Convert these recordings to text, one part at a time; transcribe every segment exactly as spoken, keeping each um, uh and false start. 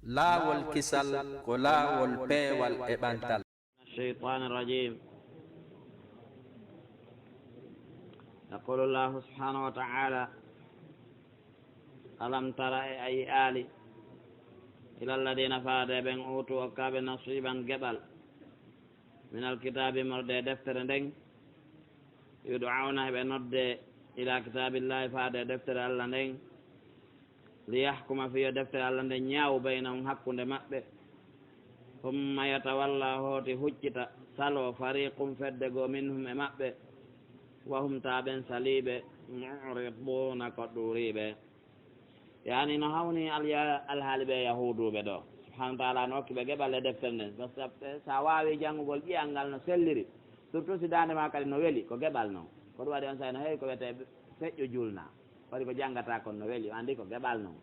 Laawol kisal ko laawol peewal e ɓantal. الشيطان الرجيم. يقول الله سبحانه وتعالى: ألم تر، e a yi'aali, إلى الذين، faade ɓen, أوتوا، okkaaɓe, نصيبا، geɓal, من الكتاب، immorde e deftere nden, يدعون، hiɓe nodde, إلى كتاب الله، faade e deftere Alla nden, ليحكم، fii yo deftere Alla nden ñaawu، بينهم، hakkunde maɓɓe. ثم يتولى، hooti huccita, saloo, فريق، fedde goo, منهم، e maɓɓe, وهم، taa ɓen saliiɓe, معرضون، ko ɗuuriiɓe. Yaani no hawni alya-, alhaali ɓe Yahuuduuɓe ɗoo. Subhaanahu wa ta'aalaa no okki ɓe geɓal e deftere nden. Par ce que si a waawii janngugol ƴi'al ngal no selliri, surtout si daande maa kadi no weli, ko geɓal non. Ko ɗum waɗi on saa'i no heewi ko wiyetee feƴƴo juulnaa. Waɗi ko janngataa kon no weli, o anndi ko geɓal non.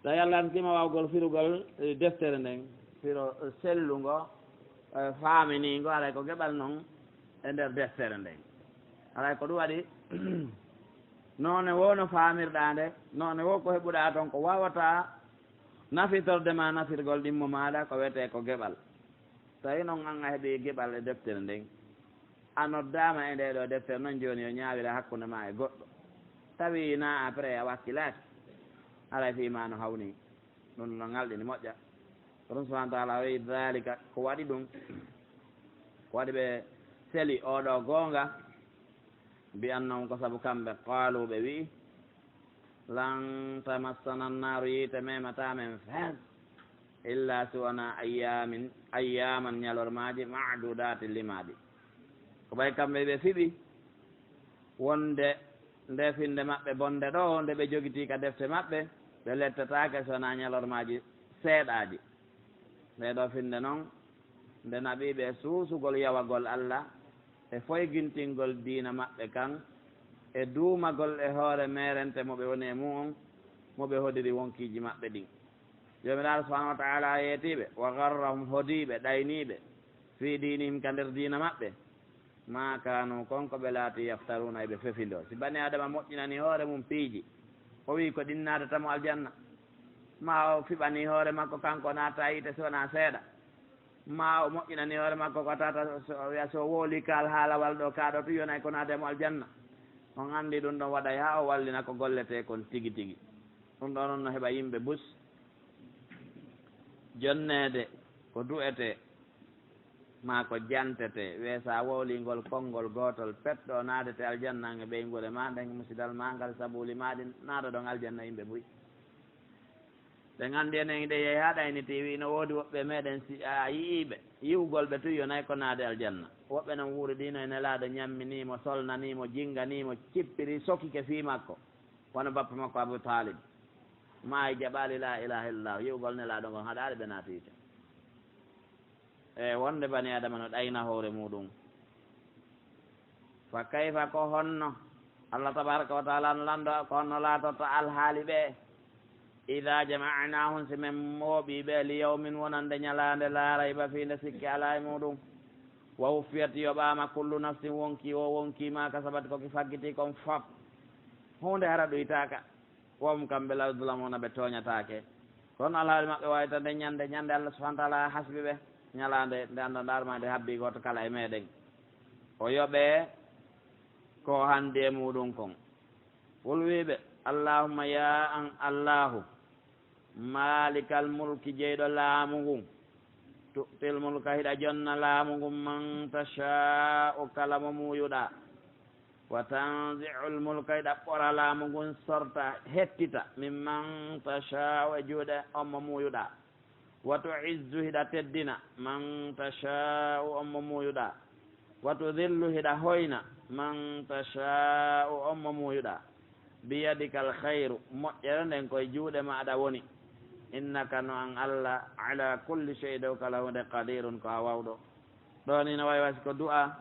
Tawi Alla annditiima waawugol firugol, eh, deftere nden, firo, eh, sellungo, eh, faaminiingo, haray ko geɓal non e nder deftere nden. Haray ko ɗum waɗi, noone woo no faamirɗaa nde, noone woo ko heɓuɗaa ton ko waawataa nafitorde ma nafirgol ɗimmo maaɗa, ko wiyetee ko geɓal. Tawi non an a heɓii geɓal e deftere nden, a noddaama e ndee ɗoo deftere non jooni yo ñaawire hakkunde maa e goɗɗo. Tawi naa après a wakkilaaki, haray fii maa no hawnii. Ɗun no ŋalɗini moƴƴa. Ko ɗun Subhaanahu wa Ta'aalaa wi'i, ذلك، ko waɗi ɗun, ko waɗi ɓe seli oo ɗoo goonga, بأنهم، ko sabu kamɓe, قالوا، ɓe wi'i, لن تمسنا النار، yiite memataa men fes, إلا، si wanaa، أيام، أياما، ñalormaaji، معدودات، limaaɗi. Ko ɓay kamɓe ɓe fiɓi wonde nde finnde maɓɓe bonnde ɗoo, nde ɓe jogitii ka defte maɓɓe, ɓe lettataake so wanaa ñalormaaji seeɗaaji. Ndee ɗoo finnde non, nde naɓi ɓe suusugol yawagol Alla, e foygintingol diina maɓɓe kan, e duumagol e hoore meerente mo ɓe woni e mu'un, mo ɓe hodiri wonkiiji maɓɓe ɗin. Joomiraaɗo Subhaanahu wa Ta'aalaa yeetii ɓe, وغرهم، hodii ɓe, ɗaynii ɓe, في دينهم، ka nder diina maɓɓe, ما كانوا، kon ko ɓe laatii, يفترون، e ɓe fefindoo. Si banii Aadama moƴƴinanii hoore mun piiji, o wi'i ko ɗin naatata mo aljanna, maa o fiɓanii hoore makko kanko naata yiite si wanaa seeɗa, maa o moƴƴinanii hoore makko ko tata so, o wi'a so o woolii ka alhaalawal ɗoo, kaa ɗoo tun yonay ko naatay mo aljanna. On anndi ɗun ɗon waɗay haa o wallina ko golletee kon tigi tigi. Ɗun ɗon non no heɓa yimɓe bus jonneede ko du'etee maa ko jantetee. Wi'ee si a woolii ngol konngol gootol pet ɗoo naatete aljanna, an e ɓeynguure maa nden, musidal maa ngal, sabuuli maa ɗin, naata ɗon aljanna yimɓe buy. Ɓen anndi enen hiɗen yahi haa ɗaynitii, wi'i no woodi woɓɓe e meɗen si a yi'ii ɓe, yi'ugol ɓe tun yonay ko naade aljanna. Woɓɓe non wuuridiino e Nelaaɗo, ñamminii mo, solnanii mo, jinnganii mo, cippiri, sokike fii makko. Wano bappa makko Abu Taalib. Maayi, jaɓaali laa ilaaha illallah, yi'ugol Nelaaɗo ngon haɗaali ɓe naati yiite. E wonde banii Aadama no ɗayna hoore muuɗum. Fa kayfa, ko honno? Allah tabaaraka wa ta'aalaa no lanndoo, ko honno laatorta alhaali ɓe? Idaa jama'naahum, si men mooɓii ɓe, li yawmin, wonande ñalaande, laa rayba fii, nde sikke alaa e muuɗum. Wa wuffiyat, yoɓaama, kullu nafsin, wonkii woo wonkii, maa kasabat, ko ki faggitii kon fop. Huunde hara ɗuytaaka. Wa hum, kamɓe, laa yuzlamuuna, ɓe tooñataake. Kono alhaali maɓɓe waawata nde ñande, ñande Allah subhaanahu wa ta'aalaa hasbi ɓe, ñalaande nde anndaa ndarma nde habbii gooto kala e meɗen. O yoɓee ko o hanndi e muuɗum kon. Qul, wii ɓe, Allahumma, yaa an Allaahu, maalikal mulki, jeyɗo laamu ngun, tu'til mulka, hiɗa jonna laamu ngun, man tashaa'u, kala mo muuyuɗaa. Wa tanzi'ul mulka, hiɗa ɓora laamu ngun, sorta, hettita, mimman tashaa'u, e juuɗe on mo muuyuɗaa. Wa tu'izzu, hiɗa teddina, man tashaa'u, on mo muuyuɗaa. Wa tudhillu, hiɗa hoyna, man tashaa'u, on mo muuyuɗaa. Biyadikal khayru, moƴƴere nden ko e juuɗe maaɗa woni. Innaka, no an Alla, ala kulli shay'in, dow kala huunde, qadirun, ko a waawɗo. Ɗoo nii no wayi wa si ko du'aa.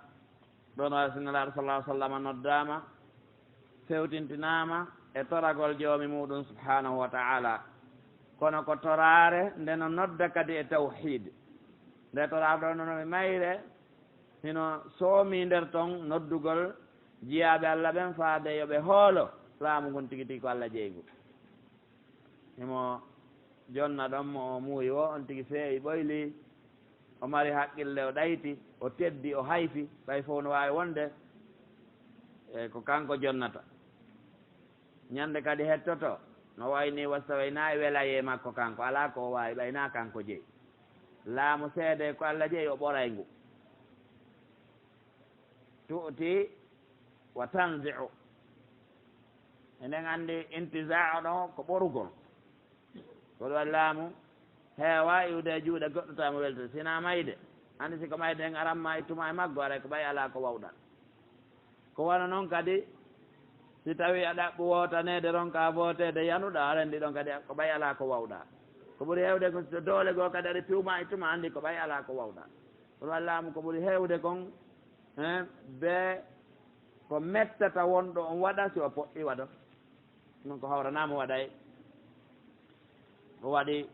Ɗon waɗi si Nelaaɗo sallallaahu alayhi wa sallam noddaama, fewtintinaama e toragol Joomi muuɗum subhaanahu wa ta'aalaa. Kono ko toraare nde no nodda kadi e tawhiid. Nde toraare ɗoo no no mayre, hino soomii nder ton noddugol jiyaaɓe Alla ɓen faade yo ɓe hoolo laamu ngun tigi tigi ko Alla jeyi ngu. Himo Jonna ɗon mo o muuyi woo, on tigi feewi ɓoyli, o mari haqqille, o ɗayti, o teddi, o hayfi, ɓay fow no waawi wonde, e, ko kanko jonnata. Ñande kadi hettoto, no wayi nii wasta wayi naa e welayee makko kanko, alaa ko o waawi, ɓay naa kanko jeyi. Laamu seedee ko Alla jeyi, o ɓoray ngu. Tu'ti wa tanzi'u. Eɗen anndi intiza'u ɗo ko ɓorugol. Ko ɗo laamu heewaa iwde e juuɗe goɗɗo tawa mo weltata, sinaa mayde. Anndi si ko mayde en aran ma ittuma e maggo, aray ko ɓay alaa ko wawɗaa. Ko wano non kadi, si tawii a ɗaɓɓu wootaneede, ronkaa vooteede, yanuɗaa, aray ndi ɗon kadi ko ɓay alaa ko wawɗaa. Ko ɓuri heewde ko so doole goo kadi ari piwma ittuma, anndi ko ɓay alaa ko wawɗaa. Ko ɗo laamu ko ɓuri heewde kon, eh, be ko mettata wonɗo on waɗa si o poɗɗi waɗa. Ɗum ko hawranaama waɗay. Ko waɗi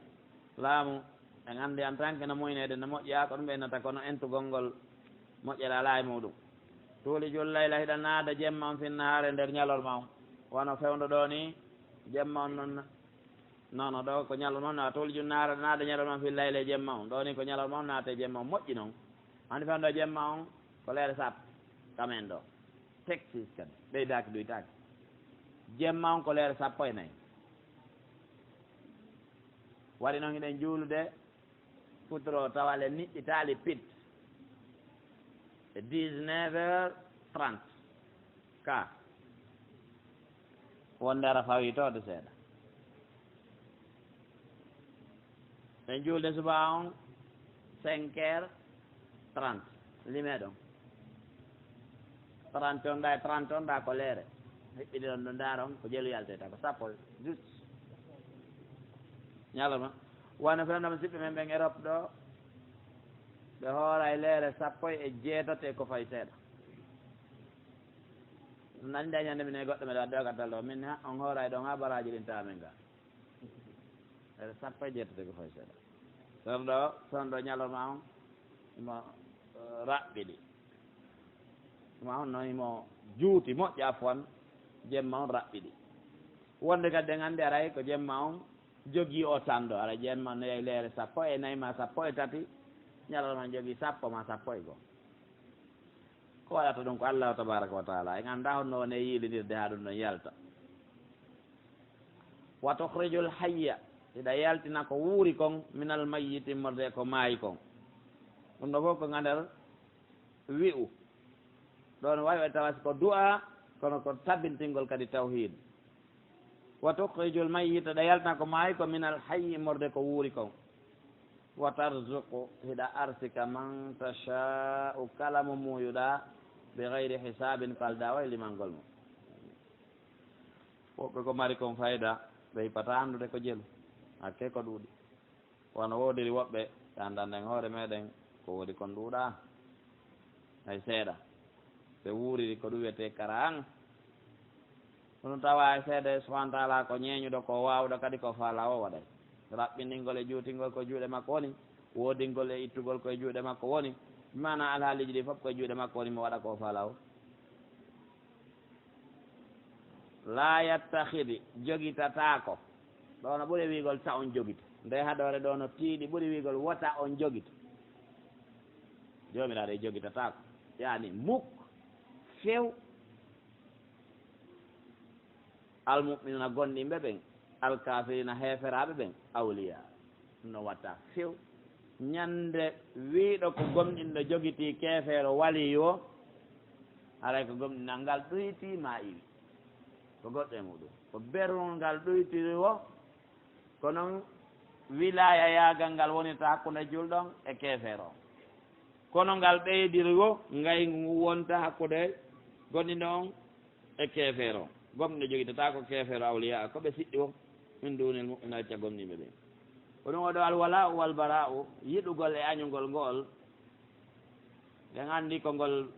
laamu, en anndi en tant que no moyneede no moƴƴaa, ko ɗum ɓe innata kono entugol ngol moƴƴere alaa e muɗum. Tuulijul layla, hiɗa naada jemma on fin nahaari, nder ñalorma on. Wano fewndo ɗoo ni, jemma on non, non, non, ɗoo ko ñalorma on, na tuulijul nahaara, naada ñalorma on fin layla e jemma on. Ɗoo ni ko ñalorma on naata e jemma on, moƴƴi non. Anndi fewndo e jemma on, ko leere sappo, kamen ɗoo. Texas kadi, ɓeydaaki ɗuytaaki. Jemma on ko leere sappo e nayi. Waɗi non hiɗen juulude futuro tawa le niɓɓitaali pit. E dix-neuf heures trente. Ka. Wonde ara fawii to de seeɗa. En juulde subaa on, cinq heures trente. Limee ɗon. Trente on ɗa e trente on ɗa ko leere. Hiɓɓiɗi ɗon ɗo ndaara on ko jelu yalteta ko sappo juste. Ñalorma. Wano fewndo musiɓɓe men ɓen Europe ɗo, ɓe hooray leere sappo e jeetati e ko fawi seeɗa. Nani nde ñande minen e goɗɗo meɗen wadde o gattal ɗo, min ha, on hooray ɗon ha baraaji ɗin tawa men ga. Ɓe sappo e jeetati ko fawi seeɗa. Fewndo, fewndo ñalorma on, himo, eh, raɓɓiɗi. Himo honno himo juuti, moƴƴa afwan, jemma on raɓɓiɗi. Wonde kadi en anndi aray ko jemma on jogii o tanndo. Aray jemma on no yahi leere sappo e nayi maa sappo e tati, ñalorma on jogii sappo maa sappo e go'o. Ko waɗata ɗum ko Allaahu tabaaraka wa taala. En anndaa honno woni e yiilindirde haa ɗum ɗon yalta. Wa tukhrijul hayya, hiɗa yaltina ko wuuri kon, minal mayyiti, immorde ko maayi kon. Ɗum ɗo fof ko nga nder wi'u. Ɗon wawi tawa ko du'a, kono ko tabbintingol kadi tawhiid. Wa tukhrijul mayyita, ɗa yaltana ko maayi ko minal hayyi, immorde ko wuuri kon. Wa tarzuqu, hiɗa arsika, man tasha'u, kala mo muuyuɗa, bi ghayri hisaabin, ko aldaa way limangol mo. Woɓɓe ko mari kon fayda, ɓe hippataa anndude ko jelu, hakkee ko ɗuuɗi. Wano woodiri woɓɓe, ɓe anndanɗen hoore meɗen, ko woodi kon ɗuuɗaa. Hay seeɗa. Ɓe wuuriri ko ɗum wiyetee karaama. Kono tawa hay seeɗa, subhaanahu wa ta'aalaa ko ñeeñuɗo, ko waawuɗo, kadi ko faalaa o waɗay. Raɓɓiningol e juutingol ko juuɗe makko woni, woodingol e ittugol ko e juuɗe makko woni. Maanaa alhaaliiji ɗi fof ko e juuɗe makko woni, mo waɗa ko faalaa o. Laa yattakhidi, jogitataako. Ɗoo no ɓuri wi'ugol ta on jogito. Nde hadoore ɗoo no tiiɗi, ɓuri wi'ugol wota on jogito. Joomiraaɗo e jogitataako. Yaani muk, few. Almu'minuuna, gomɗinɓe ɓen, alkaafiriina, heeferaaɓe ɓen, awliyaa. No wata few. Ñande wi'uɗo ko gomɗinɗo jogitii keefeero waliyoo, haray ko gomɗinal ngal ɗuytii maa iwi. Ko goɗɗo e muɗum. Ko berol ngal ɗuytiri wo, ko non wilaayayaagal ngal wonirta hakkunde julɗo on e keefeero on. Kono ngal ɓeydiri wo, ngayngu ngu wonta hakkunde gomɗinɗo on e keefeero. Gomɗinɗo jogitataako keefeero awliyaa, ko ɓe siɗɗi wo, min duunil mu'mina, acca gomɗinɓe ɓen. Ko ɗum o ɗo alwalaa'u wal baraa'u, yiɗugol e añugol ngo'ol. Ɗen anndi ko ngol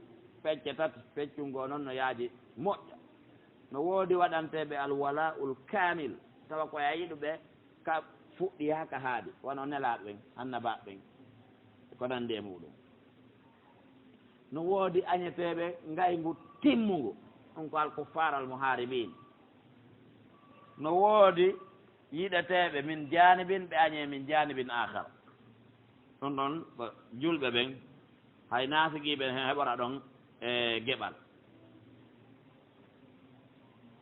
pecce tati, peccun goo non no yaaji moƴƴa. No woodi waɗanteeɓe alwalaa'ul kaamil, tawa ko e yiɗuɓe ka fuɗɗi haa ka haaɗi, wano nelaaɓe ɓen, annabaaɓe ɓen, e ko nanndi e muɗum. No woodi añeteeɓe ngayngu timmungu, ɗum ko al kuffaar al muhaaribiin. No woodi yiɗeteeɓe min jaanibin, ɓe añee min jaanibin aakhar. Ɗun ɗon ko julɓe ɓen, hay naafiqiiɓe ɓen heɓora ɗon e geɓal.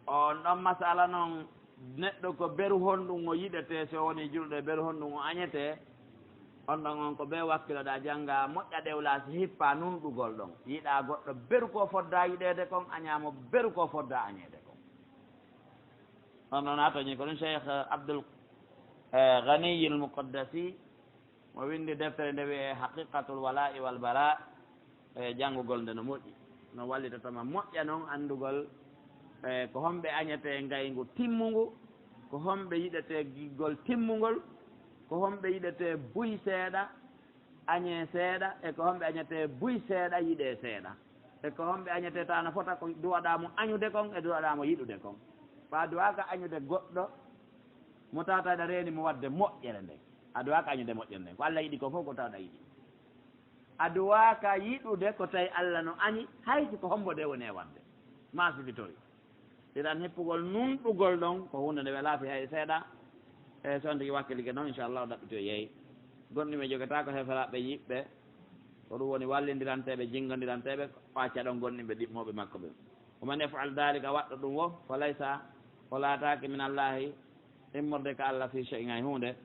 On ɗon masala non, neɗɗo ko beru honɗun o yiɗetee, si o wonii julɗo, e beru honɗun o añetee, on ɗon on ko bee wakkiloɗaa janngaa, moƴƴa ɗewlaa si hippaa nunɗugol ɗon. Yiɗaa goɗɗo beru ko foddaa yiɗeede kon, añaa mo beru ko foddaa añeede kon. On ɗon a toñii ko ɗun Cheikh Abdul, eh, Ghaniyul Muqaddasi, mo winndi deftere nde wi'ee Haqiqatul Walaa'i wal Baraa', e janngugol nde no moƴƴi. No wallitata ma moƴƴa non anndugol, e ko homɓe añetee ngayngu timmungu, ko homɓe yiɗetee giggol timmungol, ko homɓe yiɗetee buy seeɗa, añee seeɗa, e ko homɓe añetee buy seeɗa, yiɗee seeɗa, e ko homɓe añetee tawa no fota ko duwaɗaa mo añude kon e duwaɗaa mo yiɗude kon. Ko a duwaaka añude goɗɗo mo tawata aɗa reeni mo waɗde moƴƴere nden. A duwaaka añude moƴƴere nden. Ko Alla yiɗi kon fow ko tawɗaa yiɗi. A duwaaka yiɗude ko tawi Alla no añi, hay si ko hombo de woni e waɗde. Maa sifitori. Iɗan hippugol nunɗugol ɗon, ko huunde nde welaa fii hay seeɗa. E so on tigi wakkilike non, inchallahu ɗaɓɓitoyay. Gonɗinɓe jogataako heferaaɓe yiɓɓe. Ko ɗun woni wallindiranteeɓe, jinngondiranteeɓe, ko acca ɗon gonɗinɓe ɗiɗmooɓe makko ɓen. Wa man yaf'al dhalika, waɗɗo ɗun wo, fa laysa, o laataaki min Allahi, immorde ka Alla fii shay'in hay huunde.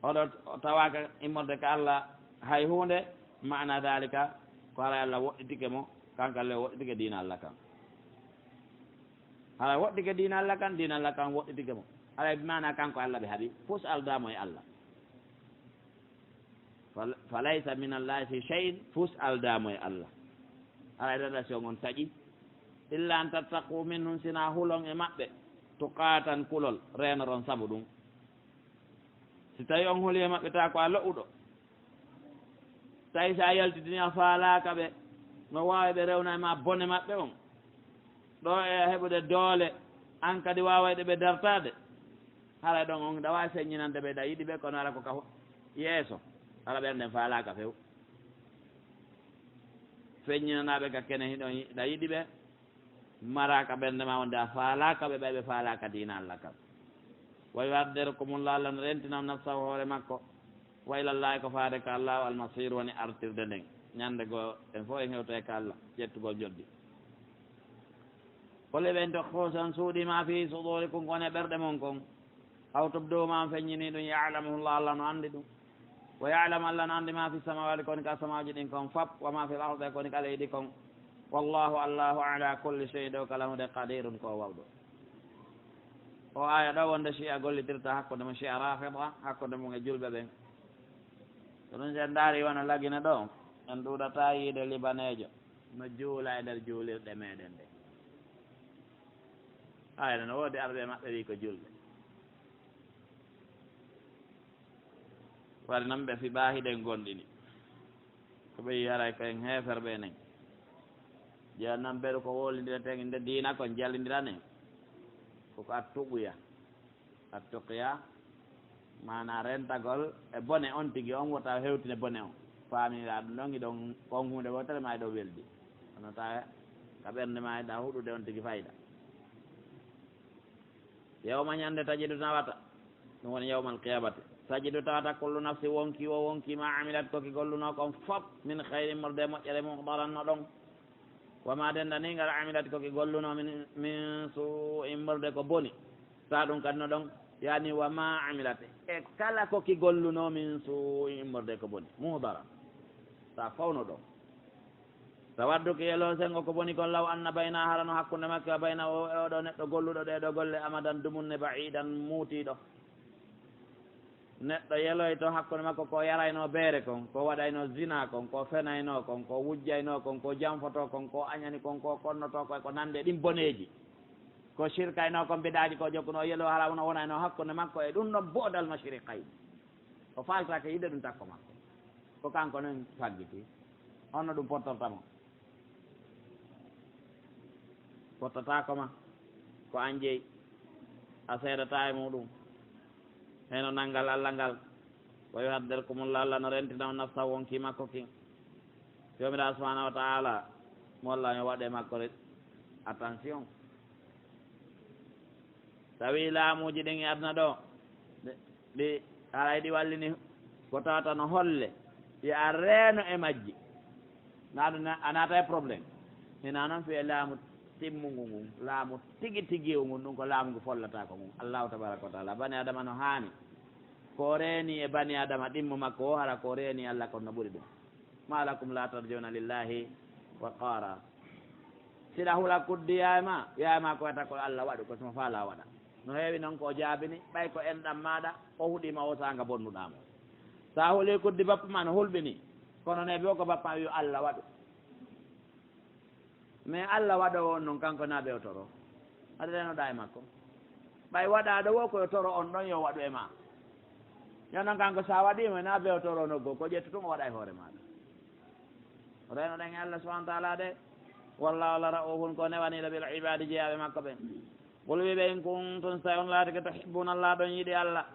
Oɗo o tawaaka immorde ka Alla hay huunde, ma'ana dhalika, ko haray Alla woɗɗitike mo, kanko Alla o woɗɗitike diina Alla kan. Haray woɗɗitike diina Alla kan, diina Alla kan woɗɗitike mo. Haray bi maana kanko Alla ɓe haɓi, fus aldaa mo e Alla. Fal-, falaysa min Allahi fi shay'in, fus aldaa mo e Alla. Haray relation on taƴi. Illa an tattaqu minhum, sinaa hulon e maɓɓe, tuqaatan kulol, reenoron sabu ɗun. Si tawi on huli e maɓɓe, taa ko a lo'uɗo. Tawi si a yaltitini a faalaaka ɓe, no waawi ɓe rewna e ma bone maɓɓe on. Ɗoo e heɓude doole, an kadi waawayɗo ɓe dartaade. Haray ɗon on ɗa waawi feññinande ɓe, ɗa yiɗi ɓe, kono hara ko ka hu-, yeeso. Hara ɓerden faalaaka few. Feññinanaa ɓe ka kene hiɗon yi-, ɗa yiɗi ɓe. Maraaka ɓernde maa wonde a faalaaka ɓe, ɓay ɓe faalaaka diina Alla kan. Wa yuhadhdhirukumullahu, Alla no rentina on nafsahu hoore makko. Wa ilallaahi, ko faade ka Alla, al masiir woni artirde nden. Ñande goo en fow en hewtoyay ka Alla, ƴettugol njoɓdi. Qul, eɓe en tokko, tukhfu, on suuɗii, maa fii suduurikum, ko woni e ɓerɗe mon kon. Aw tubduuhu, maa on feññinii ɗun, ya'lamuhu Llah, Alla no anndi ɗun. Wa ya'lamu, Alla no anndi, maa fis samaawaati, ko woni ka asamaaji ɗin kon fop, wa maa fil ardi, ko woni ka leydi kon. Wallaahu, Allaahu, alaa kulli shay'in, dow kala huunde, qadiirun, ko o waawɗo. O aaya ɗoo wonde Shi'a gollitirta hakkunde mun, Shi'a Raafida, hakkunde mun e julɓe ɓen. Ko ɗun si en ndaarii wano Lagine ɗoo, en ɗuuɗataa yiide libaneejo no juula e nder juulirɗe meɗen ɗen. Haayre no woodi arɓe maɓɓe wi'i ko julɓe. Wari non ɓe fii baa hiɗen gonɗini. Ko ɓe yi'i haray ko en heeferɓe enen. Ƴeewan non beru ko wowlindireten inde diina kon jallindiranen. Ko ko attuɓuya. Attuqiya, maanaa rentagol e bone on tigi, on wota hewtine bone on. Faaminira ɗun ɗon, hiɗon kon huunde wootere maa hiɗon weldi. Kono ta ka ɓernde maa hiɗa huɗude on tigi fayda. Yawma, ñande, tajidu, tawata, ɗun woni yawmal qiyamati, tajidu, tawata, kullu nafsin, wonkii woo wonkii, maa amilat, ko ki gollunoo kon fop, min khayrin, immorde e moƴƴere, muhdaran, no ɗon. Wa maa, denndanii ngal, amilat, ko ki gollunoo, min, min suu'in, immorde ko boni, taa ɗun kadi no ɗon. Yaani, wa maa amilat, e kala ko ki gollunoo, min suu'in, immorde ko boni, muhdaran, taa fow no ɗon. Tawaddu, ki yeloo, senngo ko boni kon, law anna baynahaa, hara no hakkunde makki wa baynahu, e oo ɗoo neɗɗo golluɗo ɗee ɗoo golle, amadan, dumunne, ba'iidan, muutiiɗo. Neɗɗo yeloyto hakkunde makko ko o yaraynoo beere kon, ko o waɗaynoo zinaa kon, ko o fenaynoo kon, ko o wujjaynoo kon, ko o janfotoo kon, ko o añani kon, ko o konnotoo kon, e ko nanndi e ɗin boneeji. Ko o sirkaynoo kon bid'aaji, ko o jokkunoo, o yeloo hara no wonaynoo hakkunde makko e ɗun ɗon bu'dal mashriqayni. O faaltaake yi'ude ɗun takko makko. Ko kanko non faggitii. Honno ɗun pottorta mo? Fottataako ma, ko an jeyi, a seedataa e muuɗum. Heno nanngal Alla ngal, wa yuhadhdhirukumullahu, Alla no rentina on nafsahu, wonkii makko kin. Joomiraaɗo subhaanahu wa ta'aala, mo Alla yo waɗe makko rek. Attention. Tawi laamuuji ɗin e aduna ɗoo, Ɗi haray ɗi wallini ko tawata no holle, yo a reeno e majji. Naa ɗum na-, a naata e problème. Hinaa non fii e laamu timmungu ngun, laamu tigi tigiiwu ngun, ɗum ko laamu ngu follataako ngun. Allaahu tabaaraka wa taala, bani Aadama no haani. Ko o reeni e bani Aadama ɗimmo makko o, hara ko o reeni Alla kon no ɓuri ɗum. ما لكم لا ترجون لله وقارا. Si ɗa hula kuddi yaay ma, yaay ma ko wata ko Alla waɗu, ko simo faalaa waɗa. No heewi non ko o jaabini, ɓay ko enɗan maaɗa, o huɗii ma o saanga bonnuɗaa mo. Sa huli kuddi bappa ma no hulɓini, kono ne bi'o ko bappa wi'u Alla waɗu. Mais Alla waɗoowo on non, kanko na bewtoro. Aɗa renoɗaa e makko. Ɓay waɗaaɗo wo ko yo toro on ɗon yo waɗu e maa. Yo non kanko sa waɗii mo, na bewtoro no goo, ko ƴettu tun o waɗa e hoore maaɗa. Renoɗen e Alla subhanahu wa taala de. Wallahu Alla ra'ufun ko newaniiɗo bil ibaadi jeyaaɓe makko ɓen. Qul wi'e ɓe, in kuntum, si on laatike, tuhibbuna Allah, ɗon yiɗi Alla,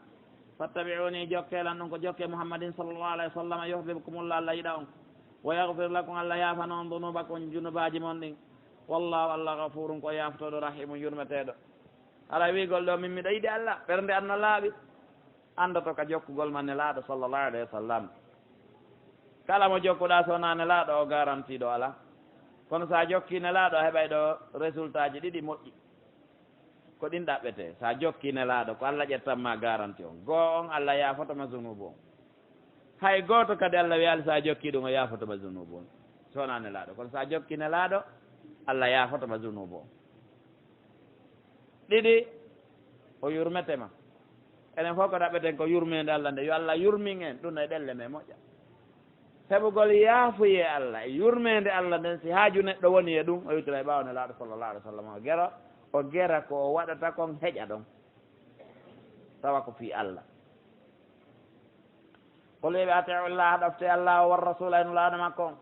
fattabi'uni, jokke lan, ɗum ko jokke Muhammadin sallallahu alayhi wa sallam, yuhbibkumullah, Alla yiɗa on, wa yaghfir lakum, Alla yaafano on, dunubakum, junubaaji mon ɗin. Wallahu, Alla, ghafurun, ko yaafotooɗo, rahimun, yurmeteeɗo. Haray wi'ugol ɗoo, min miɗo yiɗi Alla, ɓernde an no laaɓi. Anndoto ka jokkugol ma Nelaaɗo sallallahu alayhi wa sallam. Kala mo jokkuɗaa so wonaa Nelaaɗo, o garanti ɗoo alaa. Kono so a jokkii Nelaaɗo, a heɓay ɗoo résultat ji ɗiɗi moƴƴi. Ko ɗin ɗaɓɓetee. So a jokkii Nelaaɗo, ko Alla ƴettan ma garanti on. Goo on, Alla yaafoto ma zunuubu on. Hay gooto kadi Alla wi'aali so a jokkii ɗum, o yaafoto ma zunuubu on. So wonaa Nelaaɗo. Kono so a jokkii Nelaaɗo, Alla yaafoto ma zunuubu on. Ɗiɗi, o yurmete ma. Enen fof ko ɗaɓɓeten ko yurmeende Alla nde. Yo Alla yurmin en, ɗum no e ɗelle men moƴƴa. Heɓugol yaafuyee Alla e yurmeende Alla nden, si haaju neɗɗo woni e ɗum, o iwtira e ɓaawo Nelaaɗo sallallahu alaihi wa sallam, o gera, o gera ko o waɗata kon heƴa ɗon. Tawa ko fii Alla. Qul, wi'e ɓe, atii'u Llaaha, ɗoftee Allaahu, war rasuula, e Nulaaɗo makko on.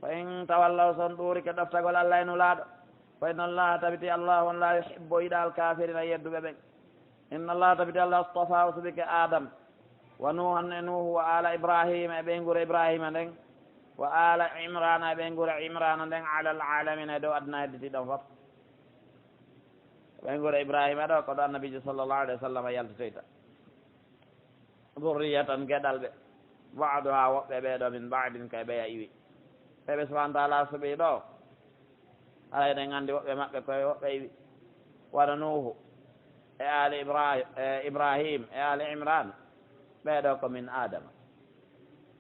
Fa in tawallaw, si on ɗuurike ɗoftagol Alla e Nulaaɗo, fa inna Llaaha, tabiti Allaahu on, laa yuhibbu, o yiɗaa, al kaafiriina, yedduɓe ɓen. Inna Llaaha, tabiti Allaahu, istafaa, o suɓike Aadama, wa Nuuhan, e Nuuhu, wa aala Ibraahiima, e ɓeynguure Ibraahiima nden, wa aala Imraana, e ɓeynguure Imraana nden, alal aalamiina, e dow aduna hedditi ɗon fof. Ɓeynguure Ibraahiima ɗoo, ko ɗo Annabiijo sallallaahu alayhi wa sallam yaltoyta. Durriyatan, geɗal ɓe, ba'duhaa, woɓɓe ɓee ɗoo, min ba'din, kay ɓeya iwi. Ɓe ɓe Subhaanahu wa Ta'aalaa suɓii ɗoo, haray eɗen anndi woɓɓe maɓɓe koye woɓɓe iwi. Wano Nuuhu, e aali Ibraahi-, e Ibraahiim, e aali Imraan, ɓee ɗoo ko min Aadama,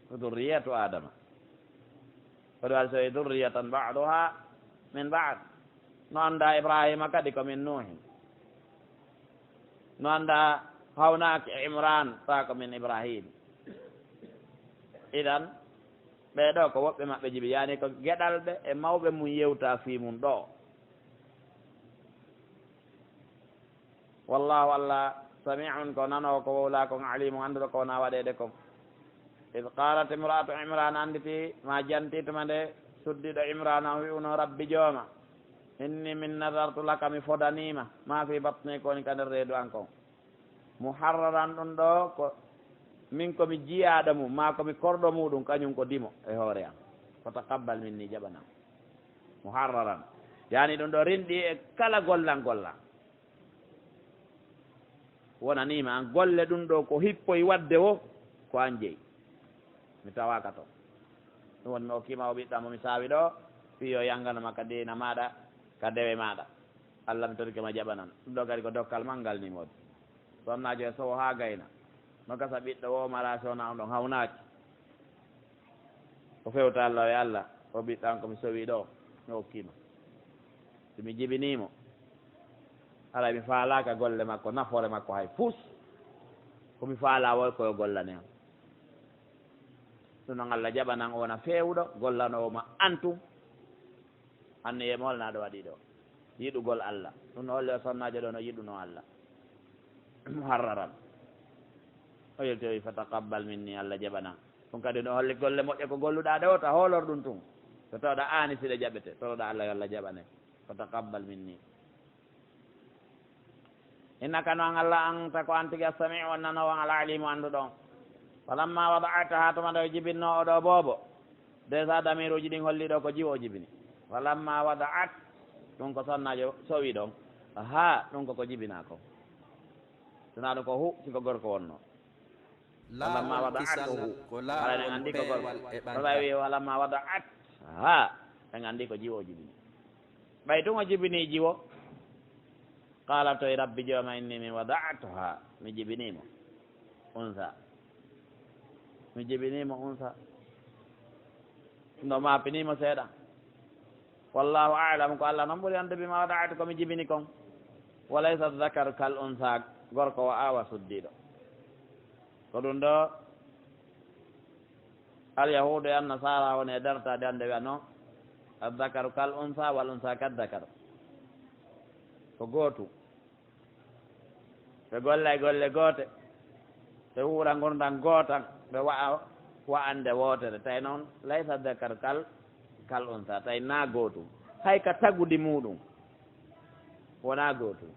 ko durriyatu Aadama. Ko ɗum waɗi so wi'i, durriyatan ba'duhaa min ba'd. No anndaa Ibraahiima kadi ko min Nuuhin. No anndaa hawnaaki Imraan, tawa ko min Ibraahiim. Idan, ɓee ɗoo ko woɓɓe maɓɓe jibi, yaani ko geɗal ɓe e mawɓe mum yewta fii mum ɗoo. Wallaahu, Alla, samii'un, ko nanoowo ko wowlaa kon, aliimun, annduɗo ko wonaa waɗeede kon. Id qaalat imra'atu Imraan, annditi ma jantii tuma nde suddiiɗo Imraana on wi'unoo, Rabbi Jooma, inni min nadartu laka, mi fodanii ma, maa fii batnii, ko woni ka nder reedu an kon. Muharraran, ɗum ɗoo ko min ko mi jiyaaɗo mum, maa ko mi korɗo muuɗum, kañum ko dimo e hoore an. Fataqabbal minni, jaɓanan. Muharraran. Yaani ɗum ɗoo rinɗi e kala gollal gollaa. Wonanii ma an golle ɗum ɗoo ko hippoyi waɗde woo, ko an jeyi. Mi tawaaka ton. Ɗum woni mi okkii ma oo ɓiɗɗo an mo mi saawi ɗoo, fii yo yanngano ma ka diina maaɗa, ka dewe maaɗa. Alla, mi torike ma jaɓanan. Ɗum ɗoo kadi ko dokkal manngal nii moodi. Sonnaajo e sowo haa gayna. No gasa ɓiɗɗo woo mara si wonaa on ɗon hawnaaki. O fewta Alla, o wi'a, Alla, oo ɓiɗɗo an ko mi sowii ɗoo, mi okkii ma. Si mi jibinii mo, haray mi faalaaka golle makko, nafoore makko hay fus. Ko mi faalaa woo ko yo gollane am. Ɗum non Alla jaɓanan, o wona feewuɗo, gollanoowo ma antum. Anniyee mo holnaa ɗo waɗi ɗoo? Yiɗugol Alla. Ɗum no holli o sonnaajo ɗoo no yiɗunoo Alla. Muharraran. O yilti o wi'i, "Fataqabbal minni, Alla jaɓanan." Ɗum kadi no holli golle moƴƴe ko golluɗaa ɗe wota hoolor ɗum tun. So tawɗaa aani si ɗe jaɓete, toroɗaa Alla yo Alla jaɓane. "Fataqabbal minni." Innaka, no an Alla, anta, ko an tigi, as-samii'u, on nanoowo, al-aliimu, annduɗo on. Falammaa wada'athaa, tuma nde o jibinnoo oo ɗoo boobo, déjà damiiruuji ɗin holli ɗoo ko jiwo o jibini. Falammaa wada'at, ɗum ko sonnaajo sowi ɗon. Haa, ɗum ko ko jibinaa kon. Sinaa ɗum ko hu, si ko gorko wonnoo. Falamma wada'athu. Hara en anndi ko gorko. Kono ɓay wi falamma wada'atha. En anndi ko jiwo o jibini. Ɓay tun o jibini jiwo. Qala toy, Rabbi Jooma, inni min wada'tuha. Mi jibini mo. Unsa. Mi jibini mo unsa. Ndo maapini mo seeɗa. Wallahu a'lam, ko Allah non ɓuri anndude bima wada'tu, ko mi jibini kon. Wa laysa dhakaru kal unsa, gorko o awa suddiiɗo. Ko ɗum ɗo Alyahuudu e Annasaara woni e dartaade hannde wi'a no, "Azzakaru kal unsa, wal unsa kal zakar." Ko gootu. Ɓe golla e golle goote, ɓe wuura ngurndan gootan, ɓe wa'a wa'ande wootere. Tawi noon, laysa dhakaru kal, kal unsa, tawi naa gootum. Hay ka tagudi muuɗum, wonaa gootum.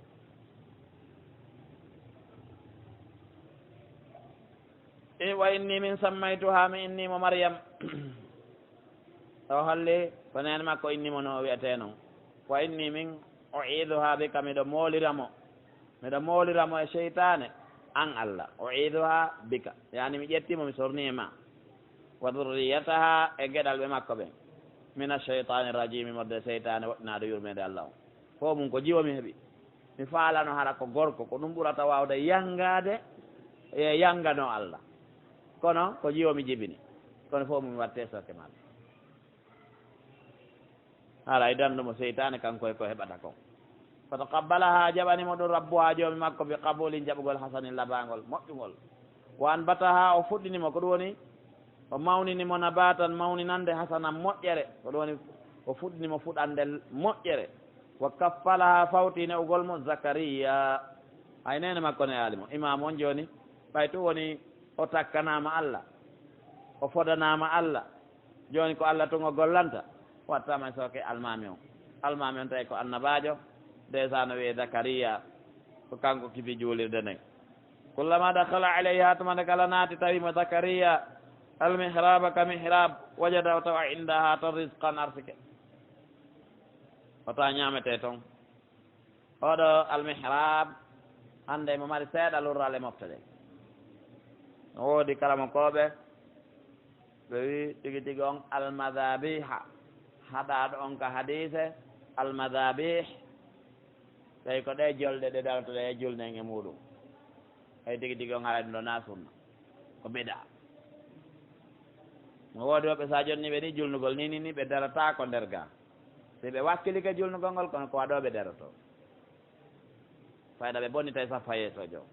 E, wa inni min sammaytuha, mi inni mo Maryam. O holli ko neene makko inni mo no o wi'etee non. Wa inni min u'iidhuha bika, miɗo moolira mo. Miɗo moolira mo e seytaane, an Allah. U'iidhuha bika. Yaani mi ƴetti mo, mi sorni e ma. Wa dhurriyataha, e geɗalɓe makko ɓen. Mina sheytaani rajiimi, modde seytaane woɗɗinaaɗo yurmeende Allah on. Fof mum ko jiwo mi heɓi. Mi faalano hara ko gorko, ko ɗum ɓurata waawde yanngaade e yannganoo Allah. Kono ko jiwo mi jibini. Kono fof mum mi watte sokke maɗa. Haray dandu mo seytaane kanko e ko heɓata kon. Fataqabbalaha, jaɓani mo ɗum, rabbuha, joomi makko, bi qabulin, jaɓugol, hasanin, labaangol, moƴƴungol. Wa anbataha, o fuɗɗini mo, ko ɗum woni, o mawnini mo, nabatan, mawninande, hasanan, moƴƴere, ko ɗum woni, o fuɗɗini mo fuɗande moƴƴere. Wa kaffalaha, fawti ne'ugol mo Zakariya, hay neene makko ne'aali mo. Imaamu on jooni, ɓay tun woni o takkanaama Alla, o fodanaama Alla, jooni ko Alla tun o gollanta, wattaama e sooke almaami on. Almaami on tawi ko annabaajo, ndeysaan, o wi'ee Zakariya, ko kanko kifi juulirde nden. Kullama dakhala alayha, tuma nde kala naati, tawi mo Zakariya, almihraba, ka mihrab, wajada, o tawa, indaha, ton, rizqan, arsike. O tawa ñaametee ton. Oɗo almihrab, hannde mo mari seeɗa lurral e mofte ɗen. No woodi karamokooɓe, ɓe wi'i tigi tigi on almadhabiha, haɗaaɗo on ka hadiise, almadhabih, tawi ko ɗe jolɗe ɗe darotoɗen e julde en e muuɗum. Hay tigi tigi on haray ɗum ɗo na sunna, ko bid'a. No woodi woɓɓe, sa jonni ɓe ni julnugol ni, ni, ni ɓe darataako nder ga. Si ɓe wakkilike julnugol ngol, kono ko waɗoo ɓe daroto. Fayda ɓe bonni tawi saffa yeeso jo.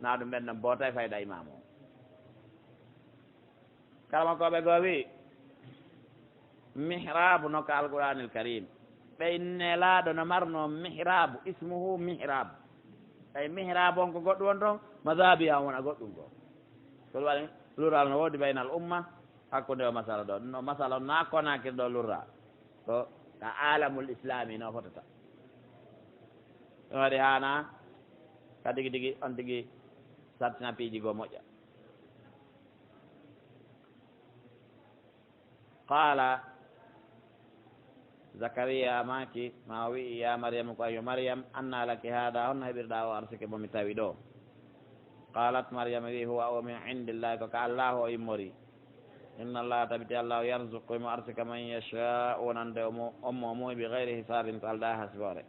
Na ɗum ɓen ɗon bootay fayda imaamu on. Kala mo ko ɓe goo wi'i, mihraabu no ka Alqur'aanil Kariim. Ɓay Nelaaɗo no marno mihraabu, ismuhu mihraabu. Ɓay mihraabu on ko goɗɗum on ton, mazhabi an wona goɗɗum goo. Ko ɗum waɗi lural no woodi baynal umma, hakkunde o masala ɗo. Ɗum ɗo masala on na Konaakiri ɗo lurra. Ko ka aalamul islaami no fotata. Ɗum waɗi haana ka tigi tigi, on tigi sattina piiji goo moƴƴa. Qaala, Zakariya maaki, ma o wi'i, ya Maryamu, ko an yo Maryam, anna laki haada, honno heɓirɗaa o arsike mo mi tawi ɗo? Qaalat, Maryam wi'i, huwa o min indillahi, ko ka Allaahu o immori. Inna Allaha, tabiti Allaahu, yarzuqu, himo arsika, man yashaa'u, wonande o mo, on mo o muuyi, bi gayri hisaabin, ko aldaa hasboore.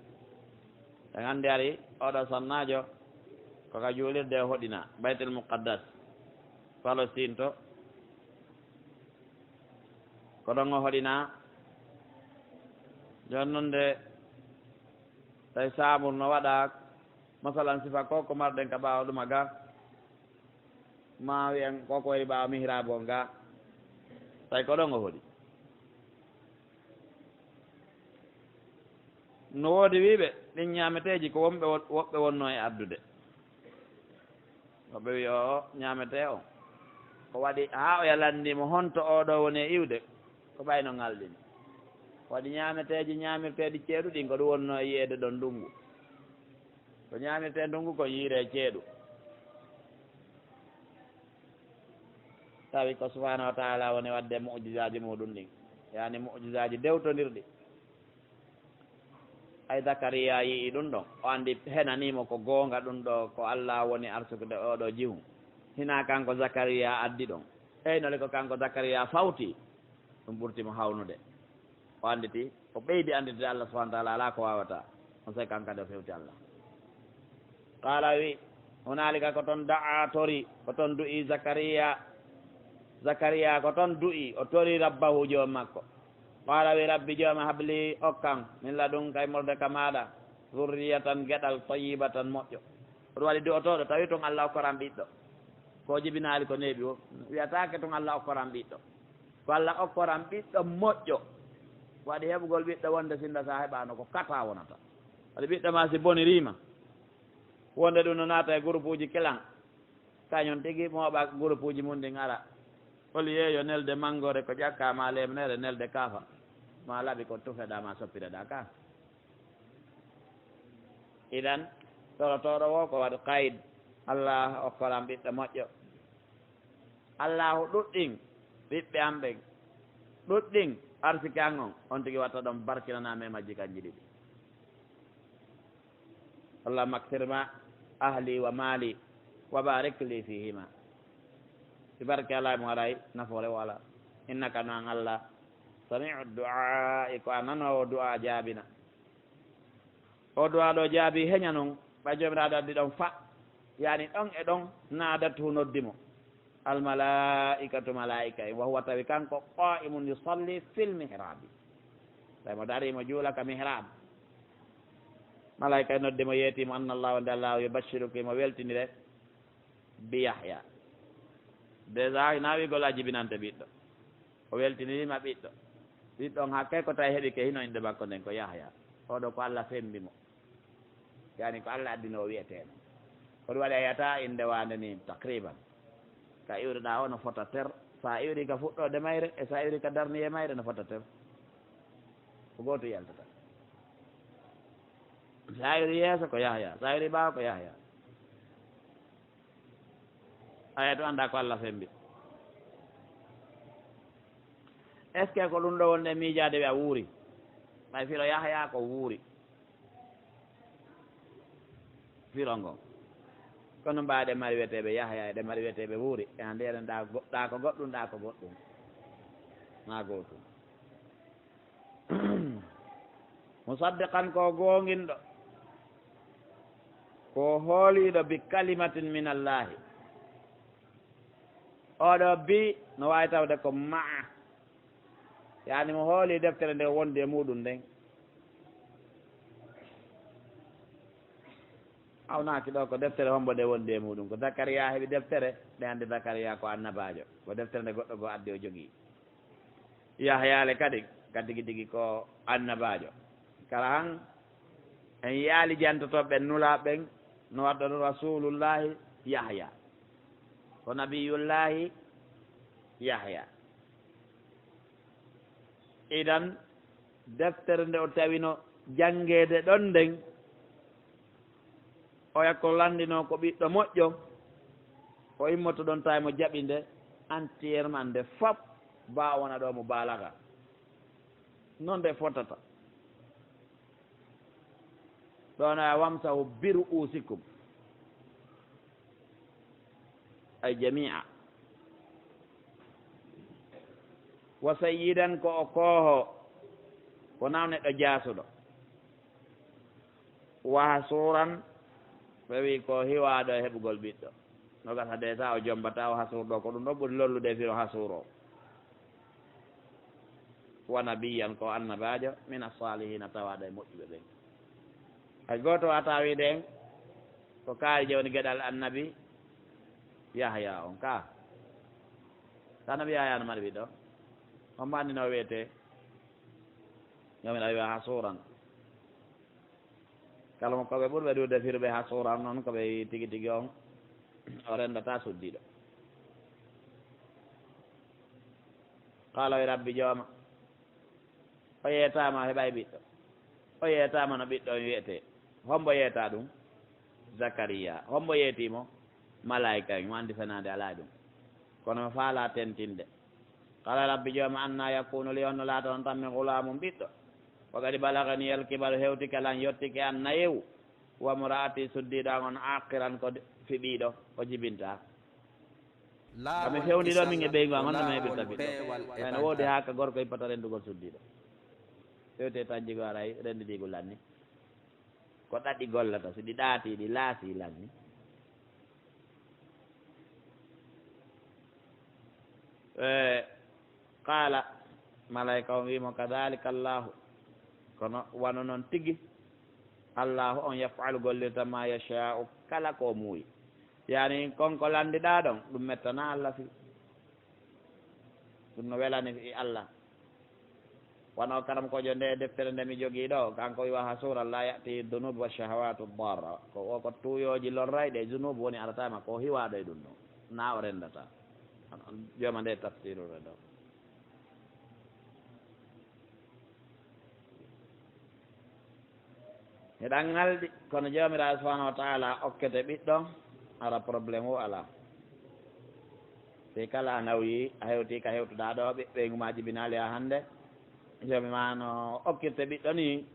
En anndi ari, oɗo sonnaajo, ko ka juulirde o hoɗinaa, Baytul Muqaddas, Palestine to. Ko ɗon o hoɗinaa. Jooni non de, tawi saabur no waɗaa, masalan, sifa ko ko marɗen ka ɓaawo ɗuma ga, ma wi'en ko ko woni ɓaawo mihraabu on ga, tawi ko ɗon o hoɗi. No woodi wi'uɓe, ɗin ñaameteeji ko wonɓe wo-, woɓɓe wonnoo e addude. Woɓɓe wi'i, oo, ñaametee on. Ko waɗi haa o yalannii mo honto oo ɗoo woni e iwde, ko ɓay no ŋalɗini. Ko waɗi ñaameteeji ñaamirteeɗi ceeɗu ɗin, ko ɗum wonnoo e yi'eede ɗon ndunngu. Ko ñaamirtee ndunngu kon yi'iree ceeɗu. Tawi ko Subhaanahu wa Ta'aalaa woni waɗde mu'jizaaji muuɗum ɗin, yaani mu'jizaaji dewtondirɗi. Ay Zakariyaa yi'i ɗum ɗon, o anndi henanii mo ko goonga ɗum ɗoo, ko Allaahu woni arsukude oo ɗoo jihu. Hinaa kanko Zakariya addi ɗon. Eynole ko kanko Zakariya fawti, ɗum ɓurti mo hawnude. O annditi, o ɓeydi annditude Allah subhanahu wa ta'ala alaa ko waawataa. On sey kanko kadi o fewti Allah. Qaala wi, hunaalika ko ton da'a tori, ko ton du'i Zakariya. Zakariya ko ton du'i, o tori rabbahu joom makko. Qaala wi, rabbi jooma habli okkan, min ladunka immorde ka maaɗa, zurriyatan geɗal tayyibatan moƴƴo. Ɗum waɗi du'otooɗo, tawi tun Allah okkoran ɓiɗɗo. Ko o jibinaali ko neeɓi o, wiyataake tun Allah okkoran ɓiɗɗo. Ko Allah okkoran ɓiɗɗo moƴƴo. Waɗi heɓugol ɓiɗɗo wonde sinda sa heɓaano ko kata wonata. Waɗi ɓiɗɗo ma si boniriima, wonde ɗum no naata e gurupuuji kilan, kañum tigi mooɓa gurupuuji mun ɗin ara. Oli yeeyo nelde mangore ko ƴakka ma lemnere nelde kaafa. Ma laɓi ko tufeɗa ma soppireɗa ka. Idan, torotooɗo wo ko waɗi qayd, Allah okkoran ɓiɗɗo moƴƴo. Allahu ɗuɗɗin ɓiɓɓe an ɓen, ɗuɗɗin arsike an on, on tigi watta ɗon barkinanaa men majji kanji ɗiɗi. Allahumma akthir ma ahli wa mali wa barik li fihima. Si barke alaa mo haray nafoore wala. Innaka no an Allah, sami'u du'aa'i, ko a nanoowo du'aa jaabina. O du'aa ɗo jaabi heña non, ɓay Joomiraaɗo addi ɗon fa, yaani ɗon e ɗon naadatu noddi mo. Al malaa'ikatu, malaa'ika en, wa huwa tawi kanko qaa'imun yusalli fil mihraabi. Tawi mo darii mo juula ka mihraabi. Malaa'ika en noddi mo yeetii mo anna Allah wonde Allah yubashshiruki mo weltinire bi Yahya. Déjà, hinaa wi'ugol a jibinante ɓiɗɗo. O weltiniri ma ɓiɗɗo. Ɓiɗɗo on hakkee ko tawi heɓi ke hino innde makko nden ko Yahya. Oɗo ko Allah fembi mo. Yaani ko Allah addino o wi'etee non. Ko ɗum waɗi a yi'ata innde waande ni takriban. Ka iwriɗaa o no fota ter. Sa iwri ka fuɗɗoode mayre e sa iwri ka darniyee mayre no fota ter. Ko gooto yaltata. Sa iwri yeeso ko Yahya. Sa iwri ɓaawo ko Yahya. Aya to anndaa ko Allah fembi. Est-ce que ko ɗum ɗo wonde miijaade wi a wuuri? Ɓay firo Yahya ko wuuri. Firo ngon. Kono mbaaɗe mari wi'eteeɓe Yahya e ɗe mari wi'eteeɓe wuuri. E hannde eɗen ɗa go-, ɗa ko goɗɗum, ɗa ko goɗɗum. Maa gootum. Musaddiqan ko goonginɗo. Ko hooliiɗo bi kalimatin min Allahi. Oɗo bi no waawi tawde ko ma'a. Yaani mo hooli deftere nde wondi e muɗum nden. Awnaaki ɗo ko deftere hombo nde wondi e muɗum. Ko Zakariya heɓi deftere, nde hannde Zakariya ko annabaajo. Ko deftere nde goɗɗo goo addi o jogii. Yahya le kadi, ka tigi tigi ko annabaajo. Kala han en yaali jantotooɓe ɓen nulaaɓe ɓen no waɗɗono Rasulullahi Yahya. Ko Nabiyullahi Yahya. Idan, deftere nde o tawino janngeede ɗon nden, oya ko lanndinoo ko ɓiɗɗo moƴƴo, o immoto ɗon tawi mo jaɓi nde entièrement nde fop, baa o wona ɗo mo baalaga. Non nde fotata. Ɗon a wamsahu bi ru'usikum. Ay jami'a. Wa sayyidan ko o kooho, ko naw neɗɗo jaasuɗo. Wa hasuuran, ɓe wi ko hiwaaɗo e heɓugol ɓiɗɗo. No gasa de sa o jombata o hasuur ɗo, ko ɗum ɗo ɓuri lollude firo hasuur o. Wa nabiyyan ko annabaajo, min as-saalihiina tawaaɗo e moƴƴuɓe ɓen. Hay gooto wata wiide en ko kaari je woni geɗal annabi Yahya on ka. Ka annabi Yahya no mari ɓiɗɗo. On ma anndi no o wi'etee. Joomiraaɗo wi'a hasuuran. Kala mo ko ɓe ɓurɓe ɗuuɗude firɓe hasuuran non ko ɓe tigi tigi on o renndataa suddiiɗo. Qaala wi rabbi jooma. O yeetaama o heɓay ɓiɗɗo. O yeetaama no ɓiɗɗo on wi'etee. Hombo yeetaa ɗum? Zakariya. Hombo yeetii mo? Malaa'ika en. Mo anndi fenaande alaa e ɗum. Kono mo faalaa tentinde. Qaala rabbi jooma anna yakunu li honno laata on tan min gulaamun ɓiɗɗo. Wa qad balagani al kibaru hewtike lan yottike an nayewu. Wa mra'ati suddiiɗo an on aaqiran ko fiɓiiɗo o jibintaa. Ka mi fewndi ɗoo min e ɓeyngu an, honno mi heɓirta ɓiɗɗo? Ɓay no woodi haa ka gorko hippata renndugol suddiiɗo. Fewte tanjigo aray renndidiigu lanni. Ko ɗaɗi gollata, si ɗi ɗaati, ɗi laasi lanni. E, qaala, malaa'ika on wi'i mo, "Kadaalika Allaahu." Kono wano non tigi, Allaahu on yaf'alu gollirta maa yashaa'u, kala ko o muuyi. Yaani, kon ko lanndiɗaa ɗon, ɗum mettanaa Alla fii. Ɗum no welani fii Alla. Wano karamokoojo nde deftere nde mi jogii ɗoo, kanko wi'a ha suura, "Laa ya'tihi dunuubu wa shahawaatu darra." Ko o ko tuuyooji lorrayɗi e junuubu woni arata ma, ko o hiwaaɗo e ɗum ɗoo. Na o renndata. Jooma nde tafsiru ɗoo. Hiɗa ŋalɗi, kono Joomiraaɗo subhaanahu wa ta'aala okkete ɓiɗɗo, hara problème o alaa. Sey kala a nawyii, a hewtii ka hewtuɗaa ɗoo, ɓe-, ɓeyngu maa jibinaali haa hannde. Joomi maa no okkirte ɓiɗɗo nii,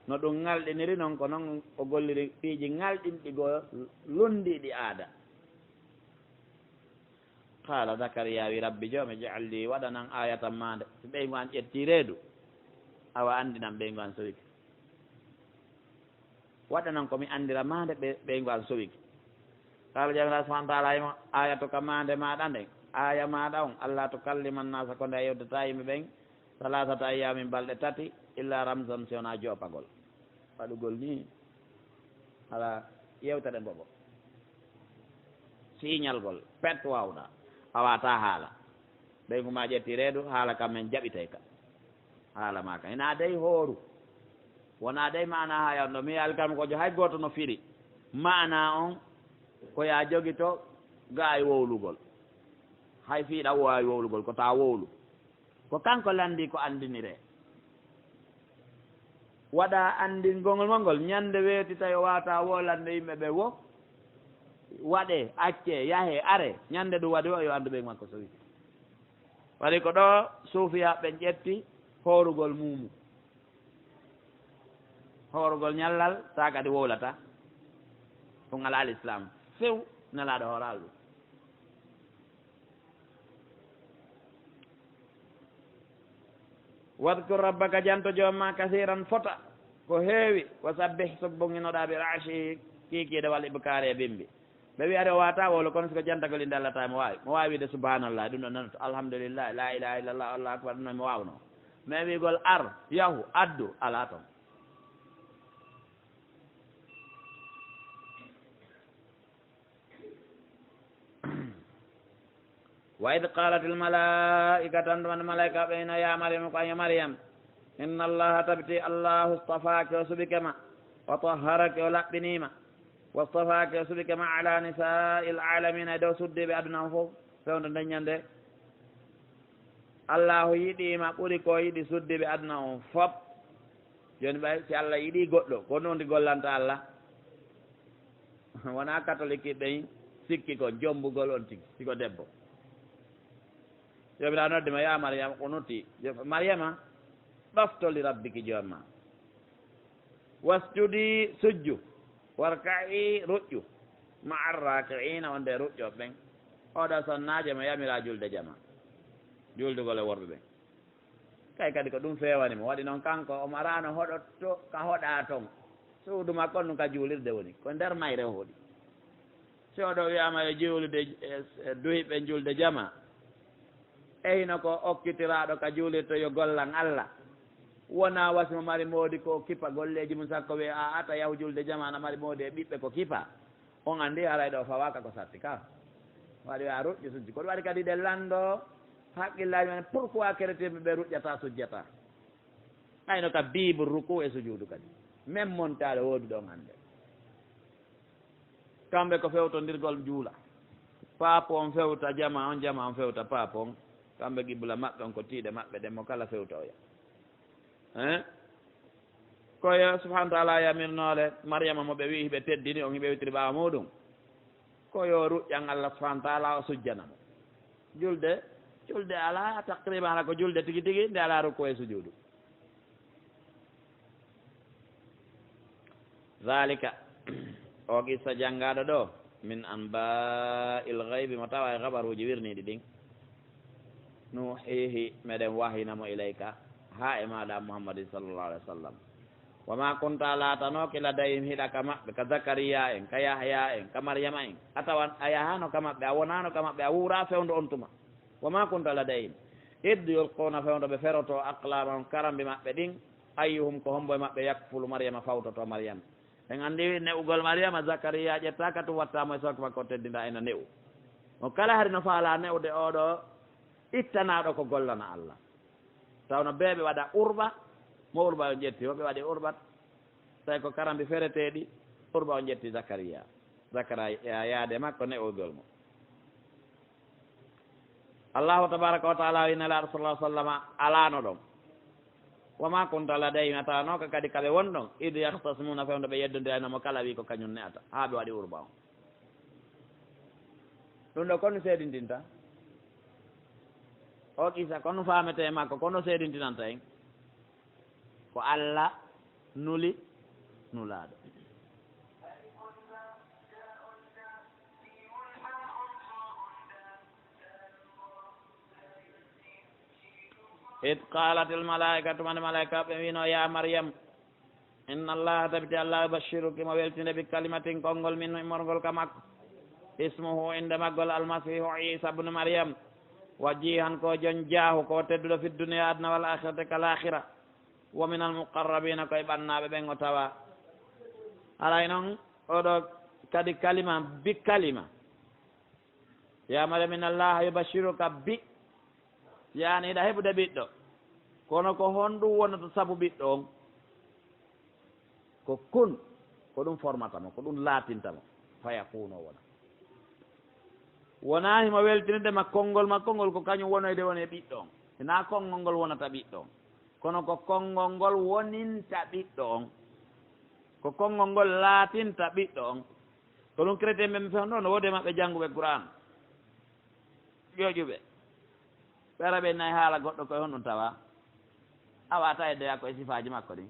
no ɗum ŋalɗiniri non, ko non o golliri piiji ŋalɗinɗi goo, lunndiiɗi aada. Qaala Zakariyaa wi, "Rabbi Joomi, ij'al lii, waɗanan aayatan maande, si ɓeyngu an ƴettii reedu, awa anndinan ɓeyngu an sowike. Waɗanan ko mi anndira maande ɓe-, ɓeyngu an sowike." Qaala Joomiraaɗo subhaanahu wa ta'aala, "Aymo aayatuka maande maaɗa nden, aaya maaɗa on, allaa tukallima nnaasa, ko nde a yewtataa yimɓe ɓen, salaasata ayyaamin, balɗe tati, illaa ramzan, si wonaa joopagol." Waɗugol nii, hara yewtere mboɓo. Siiñalgol, pet waawɗaa, a waawataa haala. Ɓeyngu maa ƴetti reedu, haala kan men jaɓitay ka. Haala maa kan. Hinaa dey hooru. Wonaa dey maanaa haya on ɗoo. Mi alkama ko jo hay gooto no firi. Maanaa on ko yaa jogito gaay wowlugol. Hay fii ɗan waawi wowlugol, ko taa wowlu. Ko kanko lanndii ko anndiniree. Waɗaa anndingol ngol, ñannde weetitay o waawataa wowlande yimɓe ɓe wo, waɗee, accee, yahee, aree. Ñannde ɗum waɗi o, yo anndu ɓeyngu makko sowike. Waɗi ko ɗoo suufiyaaɓe ɓen ƴetti hoorugol muumu. Hoorugol ñallal, taa kadi wowlataa. Ɗum alaa Lislaam. Few Nelaaɗo hooraali ɗum. "Wadkur rabbaka", janto Joom maa, "kasiiran", fota, ko heewi, "wa sabbih", subbunginoɗaa, "bil ashiyyi", kiikiiɗe, "wal ibkaari", e bimbi. Ɓe wi'i, "Ari o waawataa wowlo, kono si ko jantagol innde Alla tawi mo waawi. Mo waawi wi'ude subhaanallahi, ɗum ɗon nanoto. Alhamdulillahi, laa ilaaha illallah, Allahu akbar, ɗum ɗon mo waawnoo." Mais wi'ugol, "Ar, yahu, addu", alaa ton. "Wa idh qaalatil malaa'ikatu", an ɗum malaa'ika ɓe ina, "Yaa Maryam", ko an yo Maryam, "inna Allaha", tabiti Allahu, "istafaaki", o suɓike ma, "wa tahharaki", o laɓɓinii ma, "wastafaaki", o suɓike ma, "ala nisaa'il aalamiina", e dow suddiiɓe aduna on fof, fewndo nden ñande. Allahu yiɗii ma ɓuri ko o yiɗi suddiiɓe aduna on fof. Jooni ɓay si Alla yiɗii goɗɗo, ko honɗun gollanta Alla? Wonaa katolik ɓen sikki ko jombugol on tigi, si ko debbo. Joomiraaɗo noddi ma, "Yaa Maryama, qunuti." Maryama, ɗofto li rabbiki Joom maa. "Wasjudi", sujju. "Warka'i", ruƴƴu. "Ma'a raaki'iina", wonde e ruƴƴooɓe ɓen. Oɗo sonnaajo mo yamiraa julde jamaa. Juldugol e worɓe ɓen. Kay kadi ko ɗum feewani mo. Waɗi non kanko, omo araano hoɗo to ka hoɗaa ton. Suudu makko on ɗum ka juulirde woni. Ko nder mayre o hoɗi. Si oɗo wi'aama yo juulude, e, e duhi ɓen julde jamaa. E hino ko okkitiraaɗo ka juulirta yo gollan Alla. Wonaa wasi mo mari moodi ko kipa golleeji mum, sakko wi'e, "Aa, ata yahu julde jamaa, ana mari moodi e ɓiɓɓe ko kipa." On anndi haray ɗo fawaaka ko satti ka. Waɗi a ruƴƴi sujji. Ko ɗum waɗi kadi ɗen lanndoo haqqillaaji men, pourquoi chrétienɓe ɓe ruƴƴataa, sujjataa? Ɓayno ka Bible rukuu e sujuudu kadi. Même montaare woodi ɗon hannde. Kamɓe ko fewtondirgol juula. Paapo on fewta jama on, jama on fewta paapo on. Kamɓe qibla maɓɓe on ko tiiɗe maɓɓe ɗen, mo kala fewta oya. Hein? Ko yo subhanahu wa ta'ala yamirnoole Maryama mo ɓe wi'i ɓe teddini on, ɓe iwtiri ɓaawo muɗum. Ko yo ruƴƴan Allah subhanahu wa ta'ala, o sujjana mo. Julde, julde alaa taqriban, hara ko julde tigi tigi, nde alaa rukuu e sujuudu. Zalika, o qissa janngaaɗo ɗo, min anba'il ghaybi, mo tawa e habaruuji wirniiɗi ɗin, nuhihi, meɗen wahyina mo ilayka, haa e maaɗa Muhammadin sallallahu alaihi wasallam. Wa ma kunta, a laatanooki, ladayhim, hiɗa ka maɓɓe, ka Zakariya en, ka Yahya en, ka Maryama en. A tawan a yahaano ka maɓɓe, a wonaano ka maɓɓe, a wuuraa fewndo on tuma. Wa ma kunta ladayhim. Id yulquna, fewndo ɓe ferotoo, aqlamahum, karambi maɓɓe ɗin, ayyuhum, ko hombo e maɓɓe, yakfulu Maryama, fawtotoo Maryama. En anndi ne'ugol Maryama, Zakariya ƴettaaka tun, wattaamo e sawtu makko, teddinda ena ne'u. Mo kala hari no faalaa ne'ude oo ɗoo ittanaaɗo ko gollana Allah. Tawno bee ɓe waɗa urɓa, mo urɓa on ƴetti, woɓɓe waɗi urɓa, tawi ko karambi fereteeɗi, urɓa on ƴetti Zakariya. Zakariya yaade makko ne'ugol mo. Allahu tabaraka wa taala wi Nelaaɗo sallallahu alaihi wasallama alaano ɗon. Wa ma kunta ladayhim, a tawanooka kadi ka ɓe won ɗon, id yakhtasimuna, fewndo ɓe yeddondirayno mo, kala wi ko kañum ne'ata, haa ɓe waɗi urɓa on. Ɗum ɗoo, ko honɗum seedintinta? O qissa, ko honɗum faametee e makko, ko honɗum seedintinanta en? Ko Alla nuli Nulaaɗo. Id qalatil malaikatu, tuma nde malaikaaɓe ɓen wiino, ya Maryam, inna Allaha, tabiti Alla, yubashiruki, himo weltinde, bi kalimatin, konngol, minhu, immorngol ka makko, ismuhu, innde maggol, Almasiihu Iisa bnu Maryam, wajihan, ko jon jaahu, ko tedduɗo, fi duniya, aduna, wal aakhirati, ka laakhira, wa minal muqarrabiina, ko e ɓannaaɓe ɓen o tawaa. Haray non, oo ɗoo kadi kalima, bi kalima. Ya Maryam, inna Allaha yubashiruka bi, yaani hiɗa heɓude ɓiɗɗo. Kono ko honɗum wonata sabu ɓiɗɗo on? Ko kun, ko ɗum formata mo, ko ɗum laatinta mo, fayakunu, o wona. Wonaa himo weltinirde ma konngol makko ngol, ko kañum wonoyde woni e ɓiɗɗo on. Hinaa konngol ngol wonata ɓiɗɗo on, kono ko konngol ngol woninta ɓiɗɗo on, ko konngol ngol laatinta ɓiɗɗo on. Ko ɗum chrétien ɓe mi fewndo no woodi e maɓɓe jannguɓe Qur'aan, ƴoƴuɓe. Ɓe ara ɓe nayi haala goɗɗo, ko e honɗum tawa? Awa tawi de ko e sifaaji makko ɗin.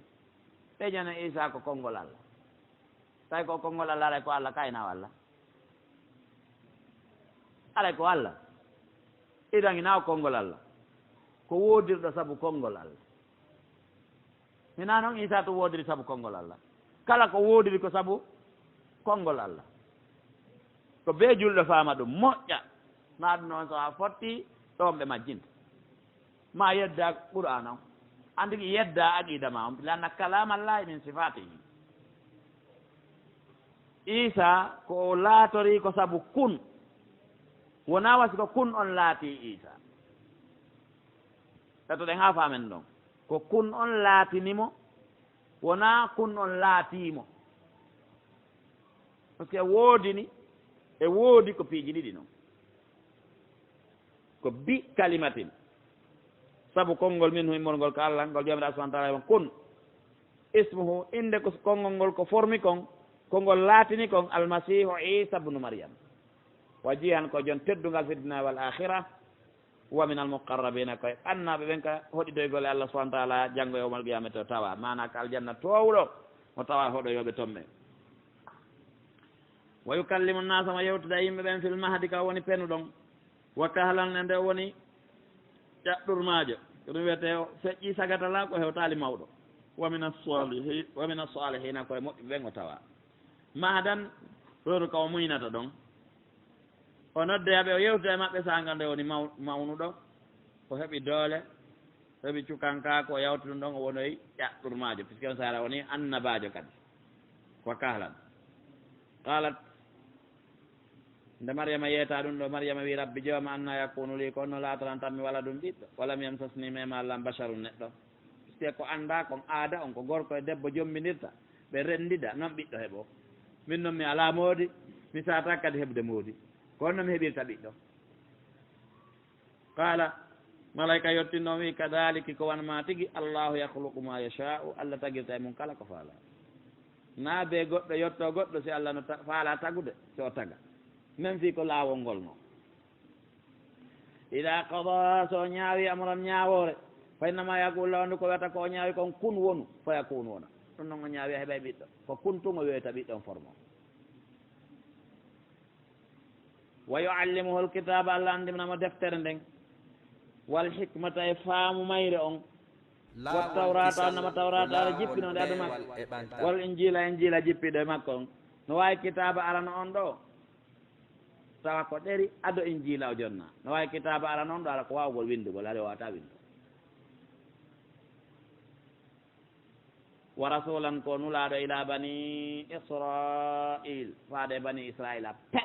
Ɓe ƴami Iisaa ko konngol Alla. Tawi ko konngol Alla, alay ko Alla, kayna o Alla? Alay ko Alla. Idan hinaa o konngol Alla. Ko woodirɗo sabu konngol Alla. Hinaa non Iisaa tun woodiri sabu konngol Alla. Kala ko woodiri ko sabu konngol Alla. Ko bee julɗo faama ɗum, moƴƴa. Naa ɗum non so a fotti, ɗon ɓe majjinta. Ma yedda Qur'aana on. An tigi yedda aqiida ma on. Li'anna kalaama Allaahi min sifaatihi. Iisaa ko o laatorii ko sabu kun. Wonaa wa si ko kun on laatii Iisaa. Etoɗen haa faamen ɗon. Ko kun on laatini mo, wonaa kun on laatii mo. Parce que woodini e woodi ko piiji ɗiɗi non. Ko bi kalimatin. Sabu konngol minhu immorngol ka Alla, ngol Joomiraaɗo subhaanahu wa ta'aala on kun. Ismuhu, innde ko konngol ngol ko formi kon, ko ngol laatini kon Almasiihu Iisa bnu Maryam. Wajiihan, ko jon teddungal fi dunya wal aakhira. Wa minal muqarrabiina, ko e ɓannaaɓe ɓen ka hoɗidoygol e Alla subhaanahu wa ta'aala janngo yawmal qiyaamati o tawa, maanaa ka aljanna toowuɗo, mo tawa hoɗoyooɓe ton ɓen. Wa yukallimu nnaasa, mo yewtida e yimɓe ɓen fil mahdi, ka woni penuɗon, wa kahlan, e nde woni ƴaɓɓurmaajo, ko ɗum wiyetee o feƴƴii sagata la ko hewtaali mawɗo. Wa mina saalihi-, wa mina saalihiina, ko e moƴƴuɓe ɓen o tawa. Mahdan, ɗo ka o muynata ɗon. O noddoya ɓe, o yewta e maɓɓe, saanga nde woni maw-, mawnuɗo, o heɓi doole, o heɓi cukankaaku, o yawti ɗum ɗon, o wonoyi ƴaɓɓurmaajo, puisque on saara woni annabaajo kadi. Wa kahlan. Qaalat, nde Maryama yeeta ɗum ɗo, Maryama wi, "Rabbi Jooma, anna yakunu li, ko honno laatorantammi waladun ɓiɗɗo, wa lam yamsasni, memaali lan, basharun, neɗɗo." Puisque ko anndaa kon, aada on, ko gorko e debbo jombindirta, ɓe renndida, non ɓiɗɗo heɓoo. Min non mi alaa moodi, mi saataaki kadi heɓde moodi. Ko honno mi heɓirta ɓiɗɗo? Qaala, malaa'ika yottinɗo on wi'i, "Kadaaliki, ko wano maa tigi, Allaahu yakhluqu maa yashaa'u, Alla tagirta e mun kala ko faalaa." Naa bee goɗɗo yottoo goɗɗo si Alla no ta-, faalaa tagude, si o taga. Men fii ko laawol ngol non. Idaa qadaa, so o ñaawi amran ñaawoore, fa innamaa yaquulu lahu, anndu ko wiyata ko o ñaawi kon, kun wonu, fa yakuunu wona. Ɗum non o ñaawi a heɓay ɓiɗɗo. Ko kun tun o wi'oyta ɓiɗɗo on formoo. Wa yu'allimuhul kitaaba, Alla anndina mo deftere nden, wal hikmata, e faamu mayre on, wa tawrata, annama tawrata ara jippinoonde ado makko, wal injiila, injiila jippiiɗo e makko on. No waawi kitaaba arano on ɗoo, tawa ko ɗeri ado injiila o jonna. No waawi kitaaba arano on ɗoo, ara ko waawugol winndugol, hari o waawataa winndugol. Wa rasulan, ko nulaaɗo, ila bani Israil, faade bani Israila pet.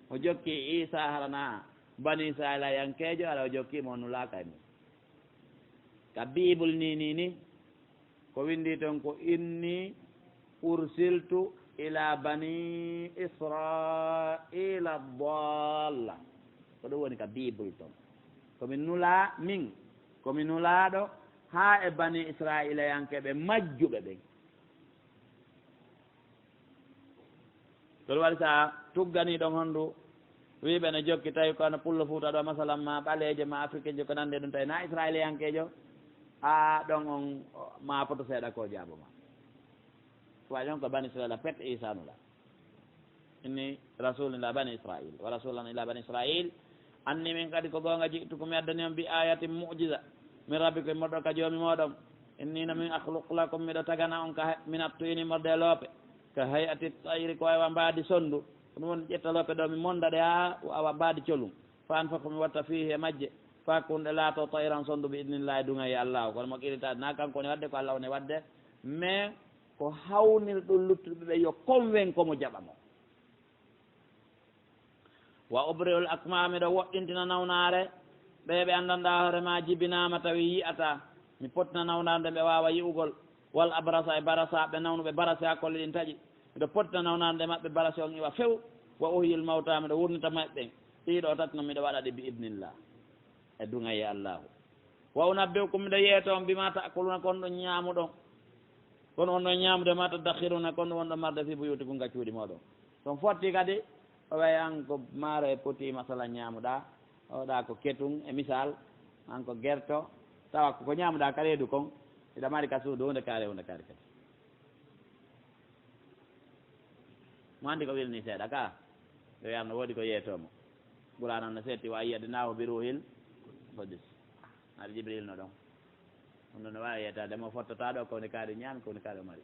O jokki Isa, harana bani Israila yankeejo, hara o jokki mo, o nulaaka e mum. Ka Bible ni, ni, ni, ko windi ton ko, inni ursiltu ila bani Israila dalla. Ko ɗum woni ka Bible ton. Ko mi nulaa, min, ko mi nulaaɗo haa e bani Israa'iilayankeeɓe majjuɓe ɓen. Ɗum waɗi, so a tugganii ɗon honndu, wi'uɓe ne jokki, tawi ko ana pullo Fuuta ɗo, masalan, ma ɓaleejo, ma afrikeenjo, ko nanndi e ɗum, tawi na Israa'iilayankeejo, a ɗon on, ma poto seeɗa ko jaabo ma. Waɗi ɗon ko bani Israa'iila pet Iisaa nulaa. Inni rasulun ila bani Israil, wa rasulan ila bani Israil. Anni min kadi ko goonga, ji'tukum, mi addani on, bi ayatin, mu'jiza, min rabbikum, immorɗo ka Joomi mooɗon. Inni, no min, akhluq lakum, miɗo tagana on, ka he-, min at-tini, immorde e loope, ka hay'ati tayri, ko awa mbaadi sonndu. Ko ɗum woni ƴetta loope ɗo, mi monda ɗe haa awa mbaadi colum. Fa anfukhu, mi watta, fiihi, e majje. Fa kun, ɗe laato, tayran, sonndu, bi idnillahi, duŋayee Allaahu. Kono mo qiritaade, na kanko woni waɗde, ko Alla woni waɗde. Mais ko hawnir ɗum luttuɓe ɓe, yo convaincu mo jaɓa mo. Wa ubri'ul akmaha, miɗo woɗɗintina nawnaare, ɓe ɓe anndanɗaa hoore maa jibinaama tawi yi'ataa. Mi pottina nawnaare nden ɓe waawa yi'ugol. Wal abrasa, e barasa, ɓe nawnuɓe barasi haa kolle ɗin taƴi. Miɗo pottina nawnaare nden maɓɓe barasi on iwa few. Wa uhyil mawta, miɗo wurnita maɓɓe ɓen. Ɗiɗo tati non miɗo waɗa ɗi bi idnillah. E duŋayee Allaahu. Wa unabbi'ukum, miɗo yeeta on, bima ta'kuluna, ko on ɗon ñaamuɗon. Kono on ɗon ñaamude, ma taddakhiruna, kono on ɗon marde, fi buyutikum, ka cuuɗi mooɗon. Ɗon fotti kadi, o wayi an ko maaro e poti, masala, ñaamuɗaa, oɗa ko ketun, e misal, an ko gerto, tawa ko, ko ñaamuɗaa ka reedu kon, hiɗa mari ka suudu, huunde kaari, huunde kaari kadi. Mo anndi ko wilni seeɗa ka, yo yarno woodi ko yeetoo mo. Qur'aana on no seetti, wa ayyadnaahu bi ruuhil qudus. Nabi Jibril no ɗon. On ɗon no waawi yeetaade mo, fottata ɗo ko woni kaari ñaami, ko woni kaari o mari.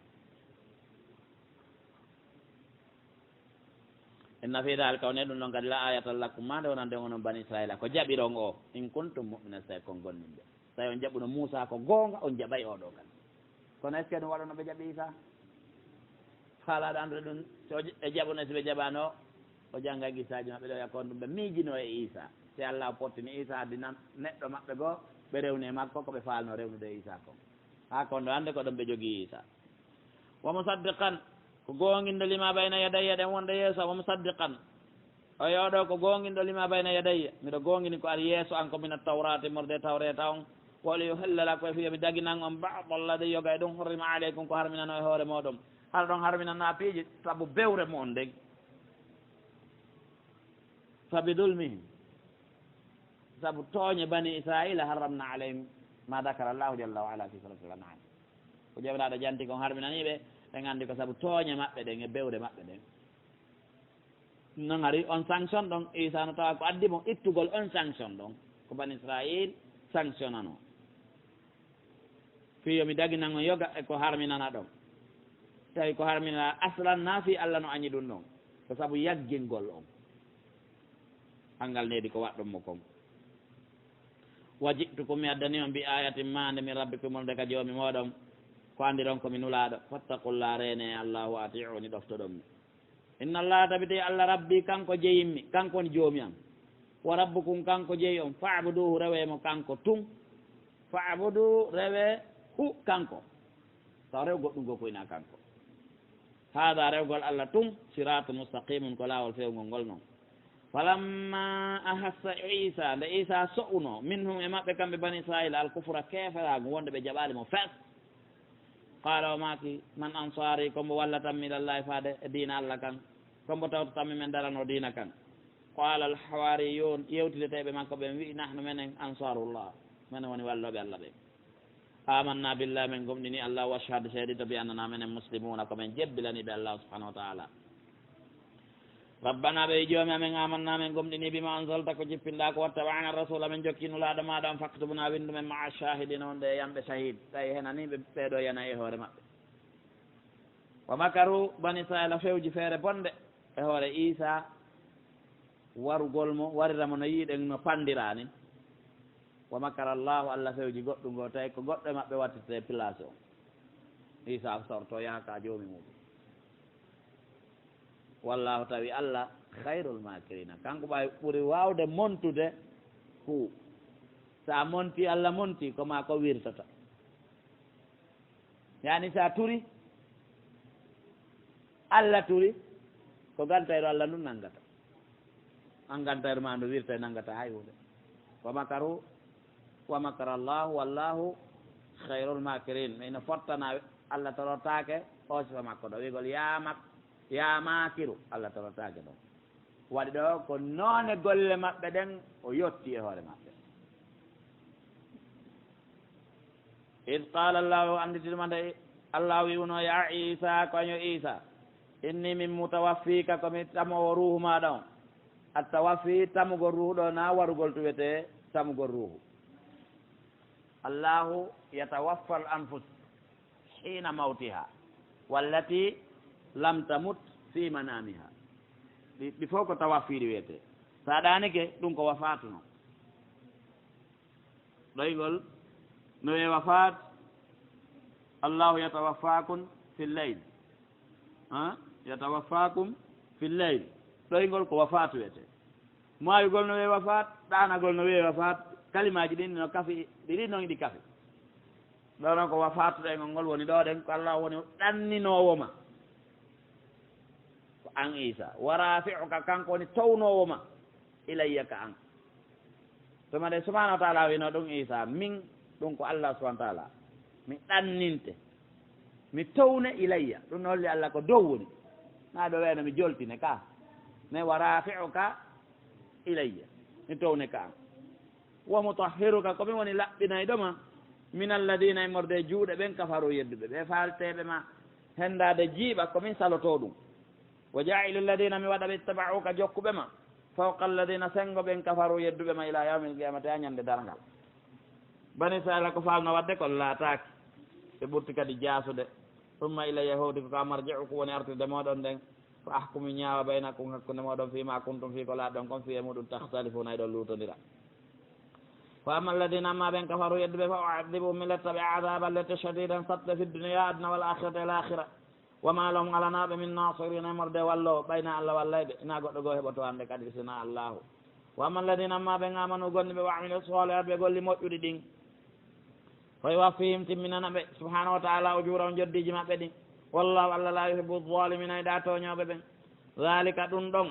Inna fii daalika, woni e ɗum ɗon kadi, la aayatan lakum, maa nde wonande on onon Bani Israa'iila, ko jaɓiron o, in kuntum mu'miniina, si tawii ko on gomɗinɓe. Si tawii on jaɓuno Muusaa ko goonga, on jaɓay oo ɗoo kadi. Kono est-ce que ɗum waɗuno ɓe jaɓi Iisaa? Faalaaɗo anndude ɗum, si o j-, ɓe jaɓuno, si ɓe jaɓaano, o jannga qissaaji maɓɓe ɗo, yakko on ɗum ɓe miijinoo e Iisaa. Si Allaahu pottini Iisaa, addi nan neɗɗo maɓɓe goo, ɓe rewni e makko ko ɓe faalnoo rewnude e Iisaa kon. Haa kon ɗo hannde ko ɗon ɓe jogii Iisaa. Wa musaddiqan, ko goonginɗo, lima bayna yadayya, ɗen wonde yeeso am, wa musaddiqan. O yo ɗo ko goonginɗo, lima bayna yadayya, miɗo goongini ko ari yeeso an, ko mina tawraati, immorde e tawreeta on. Wa li uhilla lakum, e fii yo mi daginan on, ba'da alladhi, yoga e ɗum, hurrima alaykum, ko harminanoo e hoore mooɗon. Hara ɗon harminanaa piiji sabu bewre mo on nden. Fa bi zulmihim, sabu tooñe Bani Israa'iila, harramna alayhim ma dakara Allahu jalla wa ala fi suratil An'am. Ko Joomiraaɗo janti kon harminanii ɓe, ɓen anndi ko sabu tooñe maɓɓe ɗen e bewre maɓɓe ɗen. Non hari on sanction ɗon, Iisaa no tawa ko addi mo ittugol on sanction ɗon, ko Bani Israa'iil sanctionanoo. Fii yo mi daginan on yoga e ko harminanaa ɗon. Tawi ko harminanaa aslan naa fii Alla no añi ɗum ɗon, ko sabu yaggingol on. Hangal needi ko waɗɗon mo kon. Wa ji'tukum, mi addani on, bi ayatin maande, min rabbikum, wonde ka Joomi mooɗon, ko anndiron ko mi nulaaɗo. Fattaqullaha, reenee Allaahu, wa ati'uuni, ɗoftoɗon mi. Inna Allaha, tabiti Alla, rabbi, kanko jeyimmi, kanko woni Joomi am. Wa rabbukum, kanko jeyi on, fa'buduhu, rewee mo kanko tun. Fa'budu, rewee hu kanko. Tawa rew goɗɗum goo ko hinaa kanko. Haadaa, rewgol Alla tun, siraatun mustaqiimun, ko laawol feewngol ngol non. Falamma ahassa Iisa, nde Iisa so'unoo, minhum, e maɓɓe kamɓe Bani Israa'iila, al-kufra, keeferaagu, wonde ɓe jaɓaali mo fes. Qaala, o maaki, man ansaari, ko mbo wallatammi ilallaahi faade e diina Alla kan? Ko mbo tawtatammi men daranoo diina kan? Qaala al-hawaariyuun, yewtideteeɓe makko ɓen wi'i, nahnu, menen, ansaarullah, menen woni wallooɓe Alla ɓen. Aamannaa billaahi, men gomɗinii Alla, washhad, seedito, bi annanaa, menen, muslimuuna, ko men jebbilaniiɓe Alla subhaanahu wa ta'aala. Rabbana, ɓe wi'i, Joomi amen, amanna, men gomɗini, bima anzalta, ko jippinɗaa ko, wattaba'na rasula, men jokki Nulaaɗo maaɗa on, faktubna, winndu men, ma'a shahidina, wonde e yamɓe shahid. Tawi henani ɓe, ɓee ɗoo yana e hoore maɓɓe. Wa makaru, Bani Israila fewji feere bonde e hoore Iisaa, warugol mo, warira mo no yi'uɗen no pandiraa ni. Wa makara Allaahu, Alla fewji goɗɗun goo, tawi ko goɗɗo e maɓɓe wattirtee place on. Iisaa sortoo yaha ka Joomi muuɗum. Wallaahu, tawi Alla, khayrul maakiriina, kanko ɓay ɓuri waawde montude fuu. So a montii, Alla montii, ko maa ko wirtata. Yaani, so a turi, Alla turi, ko gantayru Alla ndun nanngata. An gantayru maa ndu wirtay, nanngata hay huunde. Wa makaru, wa makara Allaahu, wallaahu khayrul maakiriin. Mais ino fottana, Alla torotaake, o sifa makko ɗo. Wi'ugol yaa mak-, yaa maakiru, Alla torotaake ɗon. Waɗi ɗo ko noone golle maɓɓe ɗen o yotti e hoore maɓɓe. Id qala Allahu, annditiri ma nde Allahu wi'unoo, ya Iisa, ko an yo Iisa, inni min mutawaffika, ko mi tamoowo ruuhu maaɗa on. Attawaffi, tamugol ruuhu ɗo, na warugol tun wi'etee tamugol ruuhu. Allahu yatawaffa al anfus hina mawtiha, wallati lam tamut fi manamiha. Ɗi, ɗi fof ko tawaffiiɗi wiyetee. So a ɗaanike, ɗum ko wafaatu non. Ɗoyngol no wi'ee wafaat, Allahu yatawaffaakum fil layl. Ha? Yatawaffaakum fil layl. Ɗoyngol ko wafaatu wiyetee. Maayugol no wi'ee wafaat, ɗaanagol no wi'ee wafaat, kalimaaji ɗin no kafi, ɗi ɗin non ɗi kafi. Ɗoo non ko wafaatu ɗoyngol ngol woni ɗoo ɗen, ko Allah woni ɗanninoowo ma. Ko an Iisa. Wa raafi'uka, kanko woni townoowo ma, ilayya, ka an. Tuma de subhaanahu wa ta'aala wi'unoo ɗum Iisa, min, ɗum ko Allah subhaanahu wa ta'aala. Mi ɗanninte. Mi towne ilayya. Ɗum no holli Allah ko dow woni. Naa ɗo wayno mi joltine ka. Mais wa raafi'uka ilayya. Mi towne ka an. Wa mutahhiruka, ko min woni laɓɓinayɗo ma. Min alladina, immorde e juuɗe ɓen, kafaru, yedduɓe. Ɓe faalteeɓe ma hendaade jiiɓa, ko min salotoo ɗum. Wa jaa'ilu alladina, mi waɗa ɓe, ittaba'uka, jokkuɓe ma, fawqa alladina, sengo ɓen, kafaru, yedduɓe ma, ila yawmil qiyamati, haa ñande darngal. Bani Israila ko faalno waɗde kon laataaki. Ɓe ɓurti kadi jaasude. Summa ilayya, hewti ko ka, marji'ukum, woni artirde mooɗon nden. Fa ahkumu, ñaawa, baynakum, hakkunde mooɗon, fii ma kuntum, fii ko laaɗon kon, fii e muɗum, takhtalifuna, eɗon luutondira. Fa amma alladina, amma ɓen, kafaru, yedduɓe, fa u'adhibuhum, mi letta ɓe, adhaban lette, shadidan, saɗɗe, fi dunya, aduna, wal akhirati, e laakhira. Wa ma lahum, alanaa ɓe, min nasirina, e morde walloowo, ɓay na Allah wallay ɓe, hinaa goɗɗo goo heɓoto hande kadi, si hinaa Allaahu. Wa amma alladina, amma ɓen, amanu, gomɗi ɓe, wa amilu salihat, ɓe golli moƴƴuɗi ɗin, fa yuwaffihim, timminana ɓe, subhanahu wa ta'ala, ujurahum, joddiiji maɓɓe ɗin. Wallahu, Allah, la yuhibbu zalimina, yiɗaa tooñooɓe ɓen. Dhalika, ɗum ɗon,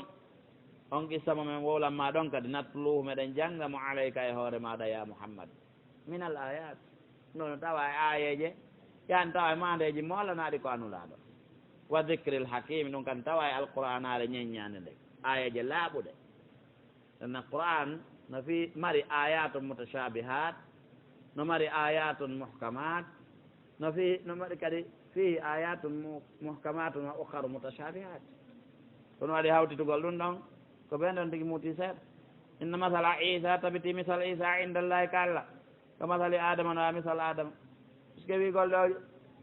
on qissa mo men wowlan ma ɗon kadi, natluhu, meɗen jannga mo, alayka, e hoore maaɗa, ya Muhammad. Minal ayat. Ɗum no tawa e aayeeje, yaani tawa e maandeeji moolanaaɗi ko a Nulaaɗo. Wa dhikril hakim, ɗum kadi tawa e Alqur'aanaare ñeññaande nden, aayeeje laaɓuɗe. Ɗum no Qur'aan no fii mari ayatun mutashabihat, no mari ayatun muhkamat, no fii, no mari kadi fii ayatun mu-, muhkamatun wa ukharu mutashabihat. Kono waɗi hawtitugol ɗum ɗon, ko ɓen ɗon tigi muuti seeɗa. Inna masala Isa, tabiti misal Isa indallahi ka Allah. Ka masali Adama, no a misal Adama. Puisque wi'ugol ɗo,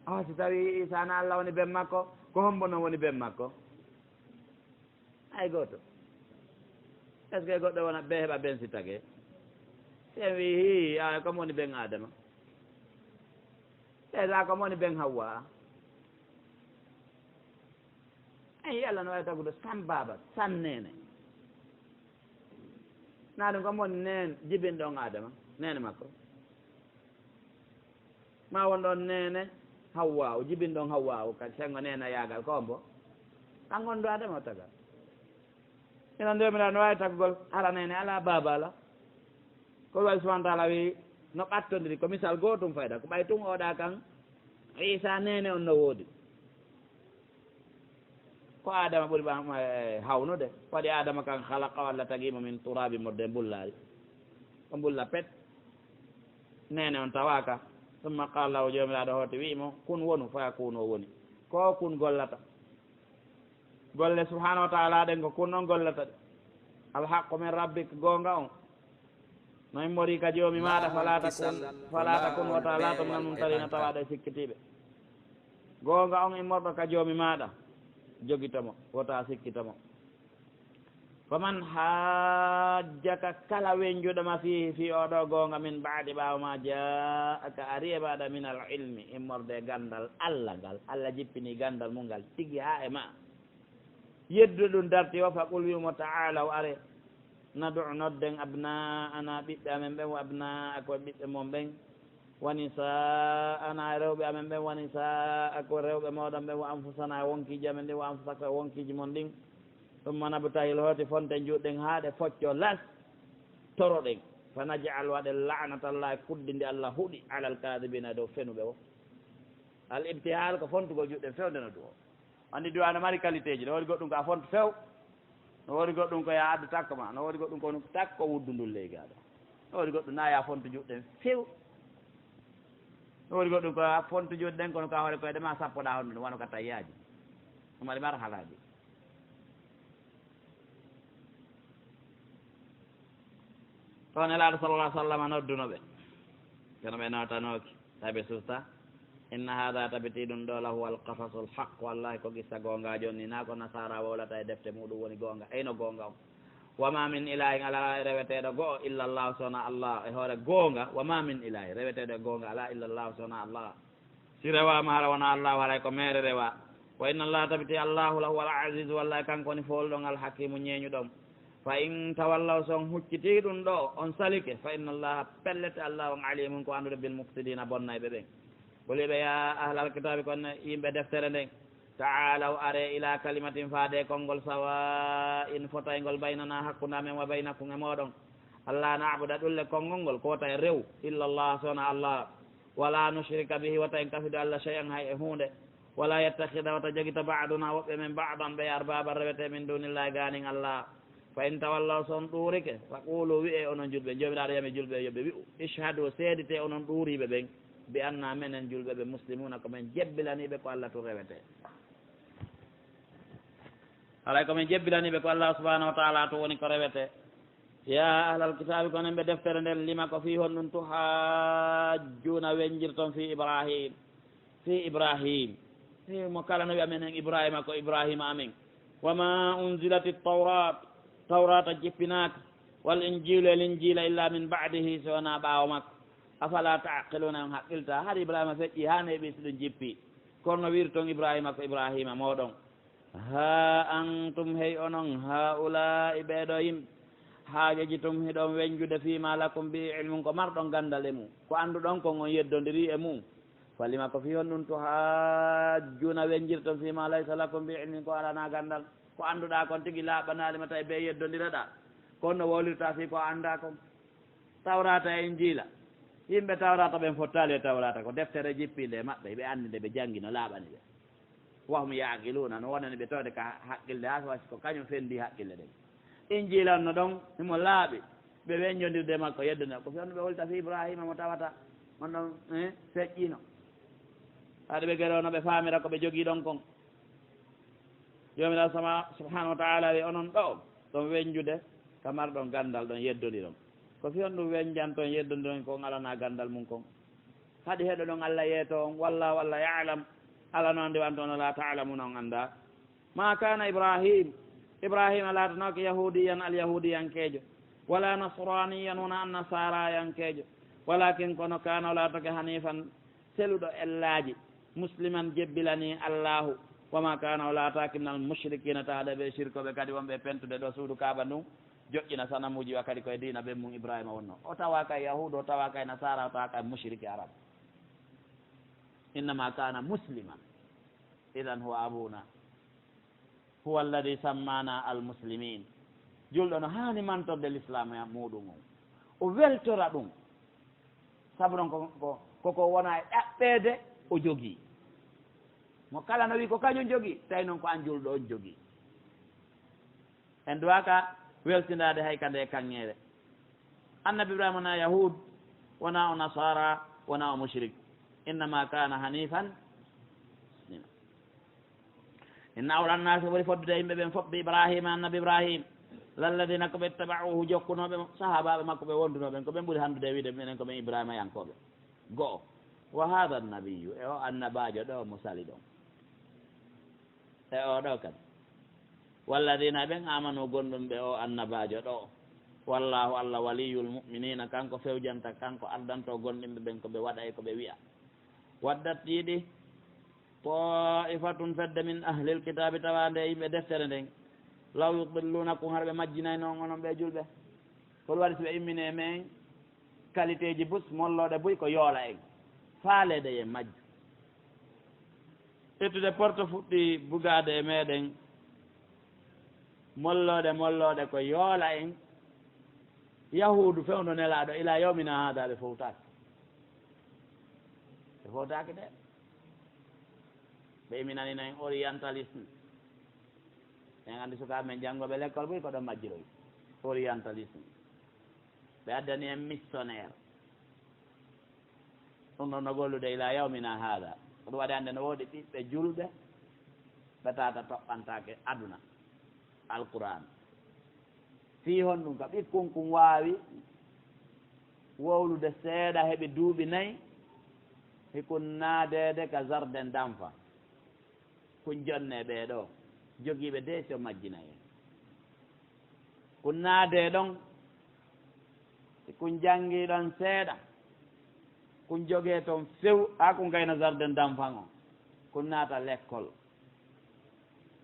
ah, si tawi Isa na Allah woni ben makko, ko hombo non woni ben makko? Hay gooto. Est-ce que goɗɗo wona be heɓa ben si tagee? Si en wi'i, hii, a ko mo woni ben Adama? Ɓe sa ko mo woni ben Hawwa? Eyi, Allah no waawi tagude san baaba, san neene. Na ɗum ko mon neen jibinɗo on Adama, neene makko. Ma won ɗon neene Hawwa, o jibinɗo on Hawwa, o ka sengo neene yaagal ko ombo. Kan on ɗo Adama o taga. Ina nde mi no waawi tagugol, ala neene, ala baaba, ala. Ko wawi subhanahu wa ta'ala wi no ɓattondiri, ko misal gootum fayda, ko ɓay tun oɗa kan Isa neene on no woodi. Ko Adama ɓuri ɓa-, ma-, eh, hawnude. Waɗi Adama kan khalaqa, walla tagi mo min turabi, modde mbullaari. Ko mbulla pet. Neene on tawaaka. Summa qala lahu, Joomiraaɗo hooti wi'i mo, kun wonu, fayakunu o woni. Ko kun gollata. Golle subhaanahu wa ta'aalaa ɗen ko kun on gollata ɗe. Al-haqqu min rabbik, goonga on no immorii ka Joomi maaɗa, falaa takun, falaa takun, wota laatu, minal mumtariina, tawaaɗo e sikkitiiɓe. Goonga on immorɗo ka Joomi maaɗa, jogito mo, wota sikkito mo. Faman haajjaka, kala wenjuɗo ma fiihi, fii oo ɗoo goonga, min ba'di, ɓaawo maa, jaa'aka, ari e maaɗa, minal ilmi, immorde e ganndal Alla ngal, Alla jippinii ganndal mun ngal tigi haa e maa. Yedduɗo ɗun dartii o, faqul, wi'u mo, ta'aalaw, aree, nad'u, nodden, abnaa'anaa, ɓiɓɓe amen ɓen, wa abnaa'akum, e ɓiɓɓe mon ɓen, wa nisaa'anaa, e rewɓe amen ɓen, wa nisaa'akum, e rewɓe mooɗon ɓen, wa anfusanaa, e wonkiiji amen ɗin, wa anfusakum, e wonkiiji mon ɗin. Summa nabtahil, hooti fonten juuɗe ɗen haa ɗe foccoo, las, toroɗen. Fa naj'al, waɗen, la'natallaahi, kuddindi Alla huɗi, alal kaadibiina, e dow fenuɓe o. Al ibtihal ko fontugol juuɗe ɗen fewndeno du'o. Anndi du'aa no mari qualitéeji, no woodi goɗɗum ko a fontu few, no woodi goɗɗum ko yo a addu takko ma, no woodi goɗɗum ko takko wuddu ndun ley gaaɗo, no woodi goɗɗum na yo a fontu juuɗe ɗen few, no woodi goɗɗum ko a fontu juuɗe ɗen kono ka hoore koyɗe ma sappoɗaa honɗun, wano ka tayyaaji. No mari marhalaaji. Ɗon Nelaaɗo sallallahu alaihi wasallam nodduno ɓe, kono ɓe nootanooki, tawi ɓe susta. Inna haadha, tabitii ɗun ɗoo, lahuwal qasasul haqq, wallahi ko qissa goongaajo on ni, naa ko nasaara wowlata e defte muuɗum woni goonga, eyno goonga on. Wa ma min ilahin, alaa reweteeɗo go'o, illa Allah, so wonaa Allah, e hoore goonga. Wa ma min ilahin, reweteeɗo e goonga alaa, illa Allah, so wonaa Allah. Si rewaama hara wonaa Allaahu, haray ko meere rewaa. Wa inna Allaaha, tabiti Allaahu, lahuwal aziizu, wallahi kanko woni fooluɗo on, al hakiimu, ñeeñuɗo on. Fa in tawallaw, si on huccitii ɗun ɗoo, on salike, fa inna Allaaha, pellet Allaahu on, aliimun, ko annduɗo, bil mufsidiina, bonnayɓe ɓen. Qul, wi'e ɓe, yaa ahlal kitaabi, ko onon yimɓe deftere nden, ta'aalaw, aree, ilaa kalimatin, faade e konngol, sawaa'in, fotayngol, baynanaa, hakkunde amen, wa baynakum, e mooɗon. Allaa na'buda, ɗun le konngol ngol, ko wota en rew, illa Allaaha, so wonaa Allaahu. Wa laa nushrika bihi, wota en kafidu Alla shay'an hay e huunde. Wa laa yattakhida, wota jogito ba'dunaa woɓɓe men ba'dan ɓe arbaaban rewete min duunillaahi gaanin Alla. Fa in tawallaw, si on ɗuurike, fa quulu, wi'ee onon julɓe, Joomiraaɗo yami julɓe yo ɓe wi'u, ishhadu, seeditee onon ɗuuriiɓe ɓen, bi annaa menen julɓe ɓe muslimuuna ko men jebbilaniiɓe ko Alla tun rewete. Haray ko men jebbilaniiɓe ko Alla subhaanahu wa ta'aalaa tun woni ko rewete. Yaa ahlal kitaabi, ko onon ɓe deftere nden, lima ko fii honɗun tuhaajjuuna wenjirton fii Ibraahiim, fii Ibraahiim, fii mo kala no wi'a menen Ibraahiima ko Ibraahiima amen. Wa maa unzilatit tawraat, Tawraata jippinaaka, wal injiilu e Linjiila illaa min ba'dihi, si wonaa ɓaawo makko. Afalaa ta'qiluuna, on haqqiltaa? Hari Ibraahiima feƴƴii haa neeɓii si ɗun jippii. Kono no wi'irton Ibraahiima ko Ibraahiima mooɗon. Haa antum, hey onon, haa'ulaa'i, ɓee ɗoo yimɓe, haajajitum, hiɗon wenjude, fii maa lakum bihi ilmun, ko marɗon ganndal e mun, ko annduɗon kon, on yeddondirii e mun. Falima, ko fii honɗun, tuhaajjuuna, wenjirton, fii maa laysa lakum bihi ilmun, ko alanaa ganndal, ko annduɗaa kon tigi laaɓanaali ma, tawi bee yeddondiraɗaa, ko honno wowlirtaa fii ko a anndaa kon? Tawraata e Injiila, yimɓe Tawraata ɓen fottaali e Tawraata, ko deftere jippiinde e maɓɓe, ɓe anndi nde, ɓe janngi no laaɓani ɓe. Wa hum ya'qiluuna, no wonani ɓe tawde ka haqqille, haa so ko kañum fenndii haqqille ɗen. Injiila on no ɗon, himo laaɓi, ɓe wenjondirde e makko, yeddonde ko fewndo ɓe holta fii Ibraahiima mo tawata on ɗon, eh, feƴƴiino. Haade ɓe geroo no ɓe faamira ko ɓe jogii ɗon kon. Joomiraaɗo sama, subhaanahu wa ta'aalaa, wi'i, onon ɗoo, ɗon wenjude ka marɗon ganndal, ɗon yeddondiron. Ko fii honɗun wenjanton, yeddondiron ko on alanaa ganndal mun kon? Haɗi heɗoɗon Alla yeetoo on, wallaahu, Alla, ya'lam, Alla no anndi, wa antum, onon, laa ta'lamuuna, on anndaa. Maa kaana Ibraahiim, Ibraahiima laatanaaki yahuudiyyan, alyahuudiyankeejo, walaa nasraaniyyan, wonaa annasaaraayankeejo, walaakin, kono, kaana, o laatake, haniifan, seluɗo ellaaji, musliman, jebbilanii Allaahu, wa maa kaana, o laataaki, minal mushrikiina, tawaaɗo e ɓee sirkooɓe kadi wonɓe e pentude ɗoo suudu Kaaba ndun, joƴƴina sanamuuji wa kadi ko e diina ɓen mun Ibraahiima wonnoo. O tawaaka e yahuudu, o tawaaka e nasaara, o tawaaka e mushriki arab. Innamaa kaana musliman. Idan huwa abuuna. Huwa alladii sammaanaa al-muslimiin. Julɗo no haani mantorde lislaam muuɗum on. O weltora ɗum. Sabu non ko, ko, ko, ko wona e ɗaɓɓeede o jogii. Mo kala no wi'i ko kañum jogii, tawi non ko an julɗo on jogii. En duwaaka weltindaade hay ka ndee kaŋŋeere. Annabi Ibraahiima wonaa yahuud, wonaa o nasaara, wonaa o mushrik. Innamaa kaana haniifan muslima. Inna awla annaasi, ɓuri foddude e yimɓe ɓen fof, bi Ibraahiima, annabi Ibraahiima, lalladina, ko ɓe, ittaba'uuhu, jokkunooɓe mo, sahaabaaɓe makko ɓe wonduno ɓen, ko ɓen ɓuri hanndude e wiide minen ko ɓen Ibraahiima yankooɓe. Go'o, wa haada annabiyyu, e o annabaajo ɗo mo sali ɗon. E o ɗo kadi, walladina, ɓen aamanu, gonɗum ɓe o annabaajo ɗo. Wallaahu, Allah, waliyyul mu'miniina, kanko fewjanta, kanko addanto gonɗinɓe ɓen ko ɓe waɗa e ko ɓe wi'a. Waddat, yiɗi, taa'ifatun, fedde, min ahlil kitaabi, tawaande e yimɓe deftere nden, law yudilluunakum, hara ɓe majjinayno on, onon ɓe julɓe. Hol waɗi si ɓe immini e men qualité ji bus, mollooɗe buy ko yoola en? Faaleede e majju. Ittude porte fuɗɗi bugaade e meɗen, mollooɗe, mollooɗe ko yoola en. Yahuudu fewndo Nelaaɗo, ilaa yawmina haada, ɓe fowtaaki. Ɓe fowtaaki de. Ɓe iminanino en orientalisme. En anndi sukaaɓe men janngooɓe lekkol buy ko ɗon majjiroy. Orientalisme. Ɓe addani en missionnaire. Ɗum ɗon no gollude ilaa yawmina haada. Ko ɗum waɗi hannde no woodi ɓiɓɓe julɓe ɓe tawata toɓɓantaake aduna, Alquraan. Fii honɗum? Ka ɓikkun kun waawi wowlude seeɗa, heɓi duuɓi nayi, hikun naadeede ka jardin d'enfants. Kun jonnee ɓee ɗoo, jogiiɓe deesi o majjina en. Kun naadee ɗon, si kun janngii ɗon seeɗa, kun jogee ton few, haa kun gayna jardin d'enfants on, kun naata lekkol.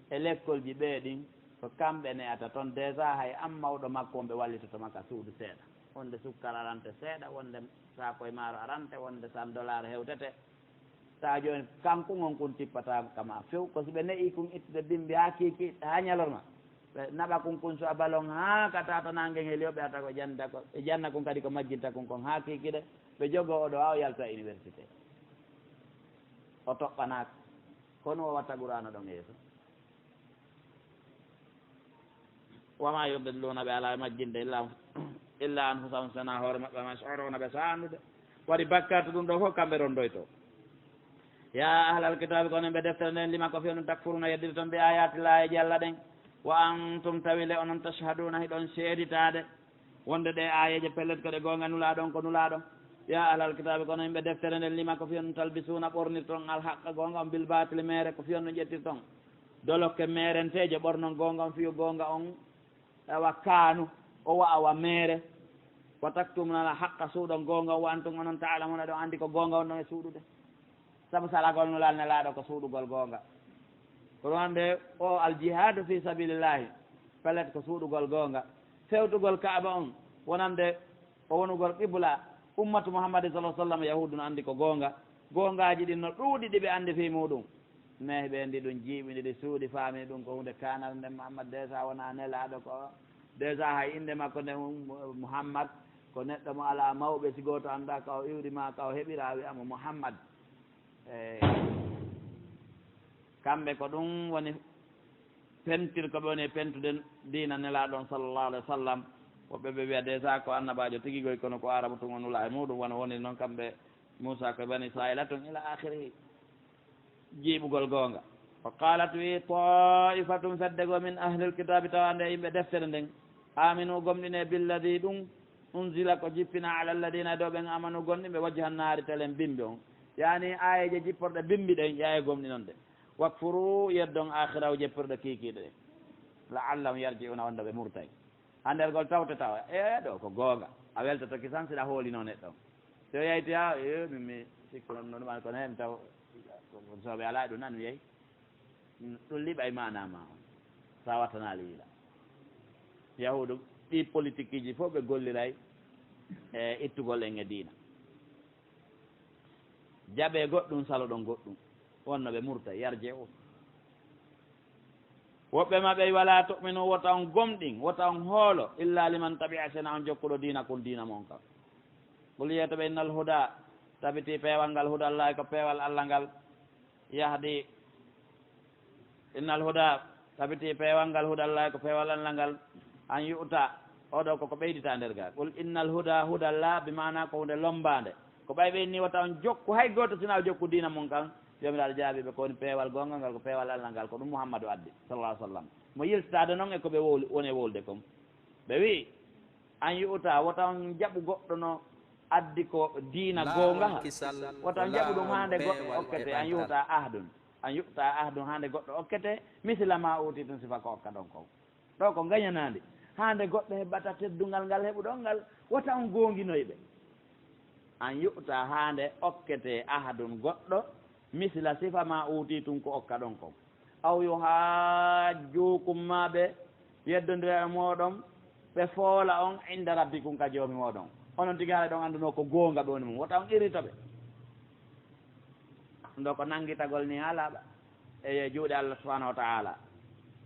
E lekkolji ɓee ɗin, ko kamɓe ne'ata ton. Déjà, hay an mawɗo makko on, ɓe wallitoto ma ka suudu seeɗa. Wonde sukkar arante seeɗa, wonde saakoy maaro arante, wonde san dollar hewtete. Taa jooni, kankun on kun tippata ka ma few. Ko si ɓe ne'ii kun ittude bimbi haa kiikiiɗe, haa ɲalorma, ɓe naɓa kun, kun su'a balon haa ka tata naange heli o, ɓe ata ko jannda ko, ɓe janna kun kadi ko majjinta kun kon haa kiikiiɗe. Ɓe jogoo o ɗoo haa o yalta université. O toɓɓanaaka. Ko no o watta Qur'aana ɗon yeeso. Wa maa yudilluuna, ɓe alaa e majjinde, illa, illa anfusahum, si wanaa hoore maɓɓe, wa maa yash'uruuna, ɓe sa'a anndude. Waɗi bakkaatu ɗum ɗoo fof kamɓe rondoytoo. Yaa ahlal kitaabi, ko onon ɓe deftere nden, lima, ko fii honɗum, takfuruuna, yeddirton, bi aayaati, laayeeji Alla ɗen, wa antum, tawi le onon, tashhaduuna, hiɗon seeditaade wonde ɗee aayeeje pellet ko ɗe goonga, Nulaaɗo on ko Nulaaɗo. Yaa ahlal kitaabi, ko onon yimɓe deftere nden, lima, ko fii honɗum, talbisuuna, ɓornirton, al haqqa, goonga on, bil baatili, meere, ko fii honɗum ƴettirton dolokke meerenteeje, ɓornon goonga on, fiyu goonga on, awa kaanu, o wa'a wa meere. Wa taktumuna al haqqa, suuɗon goonga on, wa antum, onon, ta'lamuna, ɗon anndi ko goonga on ɗon e suuɗude. Sabu salagol Nulaaɗo, Nelaaɗo ko suuɗugol goonga. Ko ɗum wonde o al jihaadu fi sabilillahi, pellet ko suuɗugol goonga. Fewtugol Kaaba on, wonande o wonugol qibla ummatu Muhammadin sallallahu alaihi wasallam, Yahuudu no anndi ko goonga. Goongaaji ɗin no ɗuuɗi ɗi ɓe anndi fii muuɗum. Mais ɓe anndi ɗum, jiiɓi ndi, ɗi suuɗi, faami ɗum ko huunde kaanal, nde Muhammad déjà wonaa Nelaaɗo ko. Déjà hay innde makko nde Mu-, Muhammad, ko neɗɗo mo alaa mawɓe, si gooto anndaa ka o iwri maa ka o heɓira, a wi'a mo Muhammad. E kamɓe ko ɗum woni pentir ko ɓe woni e pentude diina Nelaaɗo on sallallahu alaihi wasallam. Woɓɓe ɓe wi'a déjà ko annabaajo tigi goy, kono ko Aarabu tun o nulaa e muuɗum, wano woni non kamɓe Muusaa ko e Bani Israa'iila tun ila aakhirihi. Jiiɓugol goonga. Wa qaalat, wi'i, taa'ifatun, fedde goo, min ahlil kitaabi, tawaande e yimɓe deftere nden, aaminu, gomɗinee, billadii, ɗum, unzila, ko jippinaa, ala alladina, e dow ɓen, aamanu, gomɗinɓe, wajhan nahaari, telen bimbi on. Yaani aayeeje jipporɗe bimbi ɗen, yaye gomɗinon ɗe. Wakfuru, yeddon, aakhirahu, jipporɗe kiikiiɗe ɗen. La'allahum yarji'una, wonde ɓe murtay. Handergol tawte tawa, e ɗo ko goonga. A weltoto kisan siɗa hoolinoo neɗɗo on. Si o yawti, a, e, mi, mi sikku non, non ɗum an kono hen taw, ko, ko soɓe alaa ɗum nanu yehi. Mm, ɗum liɓay maanaa ma on. Sa wattanaali yila. Yahuudu, ɗi politikiiji fof ɓe golliray e ittugol en e diina. Jaɓee goɗɗum, saloɗon goɗɗum. Wonno ɓe murta, yarje o. Woɓɓe maɓɓe, "Walaa tu'minu, wota on gomɗin, wota on hoolo, illa liman tabi'a, sena on jokkuɗo diina kun, diina mon kan." Qul, yeeto ɓe, "Innal huda, tabiti peewal ngal, hudallaahi, ko peewal Alla ngal, yahdi, innal huda, tabiti peewal ngal, hudallaahi, ko peewal Alla ngal, an yu'ta, oɗo koko ɓeydita nder gaa." Qul, "Innal huda, hudallah, bi maana ko hunde lombaande. Ko ɓay ɓe inni wota on jokku hay gooto sina o jokku diina mon kan, Joomiraaɗo jaabii ɓe, ko woni peewal goonga ngal? Ko peewal Allah ngal, ko ɗum Muhammadu addi, sallallahu alaihi wasallam. Mo yiltitaade non e ko ɓe wowli, woni e wowlde kon. Ɓe wi'i, an yu'ta, wota on jaɓu goɗɗo no addi ko diina goonga, wota on jaɓu ɗum haa nde goɗɗo okkete, an yu'ta ahdun, an yu'ta ahdun, haa nde goɗɗo okkete, misla ma utitum, sifa ko okka ɗon kon. Ɗo ko ngañanaandi. Haa nde goɗɗo heɓata teddungal ngal heɓuɗon ngal, wota on goonginoy ɓe. An yu'ta, haa nde okkete, ahadun, goɗɗo, misla, sifa ma utitum, ko okka ɗon kon. Aw yuhajjukum, maa ɓe yeddondira e mooɗon, ɓe foola on inda rabbikum, ka Joomi mooɗon. Onon tigi haray ɗon anndunoo ko goonga ɓe woni mum. Wota on irrito ɓe. Ɗum ɗoo ko nanngitagol nii haa laaɓa e juuɗe Allah subhanahu wa ta'ala.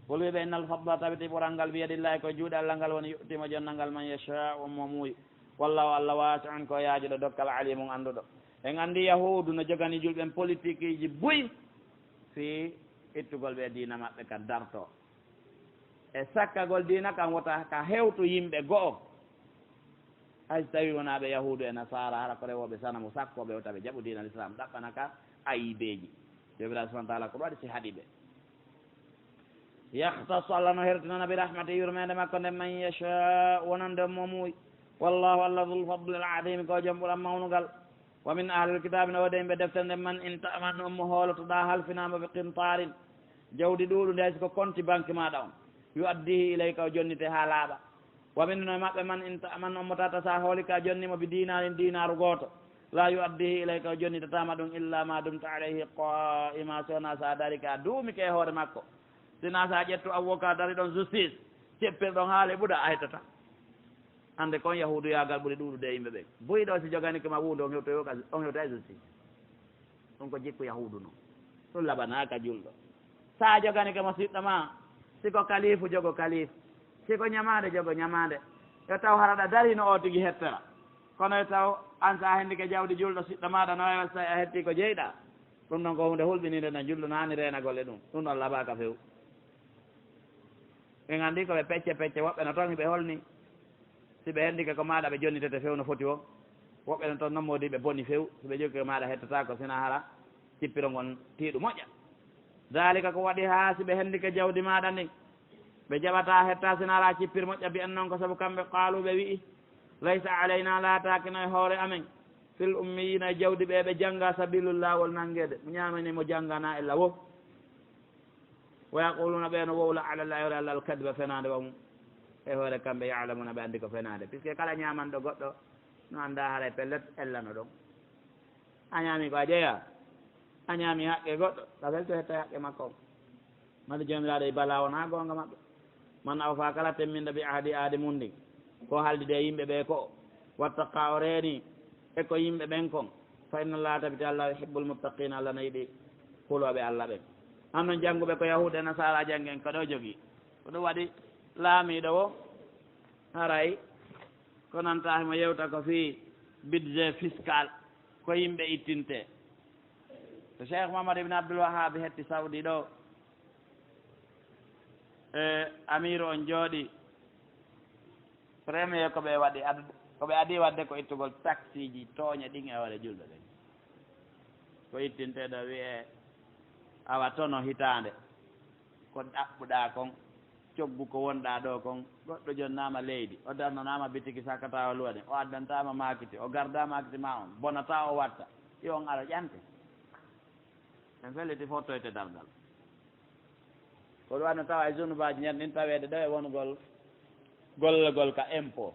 Qul, wi'e ɓe, innal fadla, tabiti ɓural ngal, biyadillahi, ko e juuɗe Allah ngal woni, yu'ti, mo jonnal ngal, man yasha'u, on mo muuyi. Wallahu, Allah, wasi'un, ko yaajuɗo dokkal, alimun, annduɗo. En anndi Yahuudu no jogani julɓe ɓen politikiiji buy fii ittugol ɓe diina maɓɓe ka dartoo. E sakkagol diina kan wota ka hewtu yimɓe go'o. Hay so tawii wonaa ɓe Yahuudu e Nasaara, hara ko rewooɓe sanamu, sakkooɓe wota ɓe jaɓu diina Lislaam, ɗaɓɓana ka ayibeeji. Joomiraaɗo subhanahu wa ta'ala ko ɗum waɗi si haɗi ɓe. Yakhtassu, Allah no hertinana, bi rahmatihi, yurmeende makko nden, man yashaa'u, wonande on mo muuyi. Wallahu, Allah, dhul fadlil azimi, ko jom ɓural mawnugal. Wa min ahlil kitaabi, no woodi e yimɓe deftere nden, man in ta'manhu, on mo hoolotoɗaa, halfinaa mo, bi qintaarin, jawdi ɗuuɗundi, hay si ko konti banki maaɗa on, yu'addihi ilayka, o jonnite haa laaɓa. Wa minhum, e maɓɓe, man in ta'manhu, on mo tawata si a hoolii ko a jonnii mo, bi dinaarin, dinaaru gooto, laa yu'addihi ilayka, o jonnitataa ma ɗum, illa ma dumta alayhi qaa'ima, si wonaa si a darii ka, a duumike e hoore makko. Si wonaa si a ƴettu avocat dari ɗon justice, ceppir ɗon haala e ɓuɗa, a hettataa. Hannde kon yahuuduyaagal ɓuri ɗuuɗude e yimɓe ɓen. Buy ɗoo si joganike ma wuundu, on hewtoy, on hewtay justice. Ɗum ko jikku yahuudu non. Ɗum laɓanaaka julɗo. Si a joganike mo siɗɗo maa, si ko kalifu, jogo kalifu. Si ko ñamaande, jogo ñamaande. Yo taw hara ɗa darii no oo tigi hettira. Kono yo taw an, si a hendike jawdi julɗo siɗɗo maaɗa, no wayi wa si tawi a hettii ko jeyɗaa. Ɗum ɗon ko huunde hulɓiniinde, no julɗo no haani reenagol e ɗum. Ɗum ɗon laɓaaka few. En anndi ko ɓe pecce pecce, woɓɓe no ton hiɓe holni. Si ɓe hendike ko maaɗa, ɓe jonnitete few no foti woo. Woɓɓe no ton non moodi ɓe boni few. Si ɓe jokki ko maaɗa, hettataako, si wonaa hara cippiro ngon tiiɗu moƴƴa. Daalika, ko waɗi haa si ɓe hendike jawdi maaɗa ndin, ɓe jaɓataa hetta si wonaa hara cippir moƴƴa. Bi annahum, ko sabu kamɓe, qaalu, ɓe wi'i, laysa alaynaa, laataakino e hoore amen, fil ummiyiina, e jawdi ɓe ɓe janngaa, sabiilun, laawol nanngeede. Mo ñaamani mo jannganaa illa woo. Wa yaquluuna, ɓe no wowla, ala Llaahi, hoore Allah, al-kadiba, fenaande, wa hum, e hoore kamɓe, ya'lamuuna, ɓe anndi ko fenaande. Puisque kala ñaamanɗo goɗɗo, no anndaa haray pellet ella no ɗon. A ñaami ko a jeyaa, a ñaami haqqe goɗɗo, ka felto hetta haqqe makko on. Mali Joomiraaɗo e balaa wonaa goonga maɓɓe. Man awfaa, kala temminɗo, bi ahdi, ahdi mun ndin, ko haaldi e yimɓe ɓe ko, wattaqaa, o reeni e ko yimɓe ɓen kon, fa inna Llaaha, tabiti Allah, yuhibbul muttaqiina, Allah no yiɗi hulooɓe Allah ɓen. Hannon jannguɓe ko Yahuudu e Nasaara janngi en, ko ɗo jogii. Ko ɗum waɗi laamiiɗo woo, haray ko nanta himo yewta ko fii budget fiscal, ko yimɓe ittintee. So Cheikh Muhammad ibn Abdul Wahhab hetti Saudi ɗo, e amiiru on jooɗii, premier ko ɓe waɗi ad-, ko ɓe adii waɗde ko ittugol taksiiji tooñe ɗin e hoore julɓe ɓen. Ko ittintee ɗo wi'ee, awa, tono hitaande, ko ɗaɓɓuɗaa kon, coggu ko wonɗaa ɗoo kon, goɗɗo jonnaama leydi, o darnanaama bitiki sakkataa o luwa ɗin, o addantaama maakiti, o gardaa maakiti maa on, bonataa o watta, yo on ara ƴante. En felliti fottoyte darngal. Ko ɗum waɗno tawa e zunubaaji ñan ɗin taweede ɗo e wonugol gollagol ka impôt.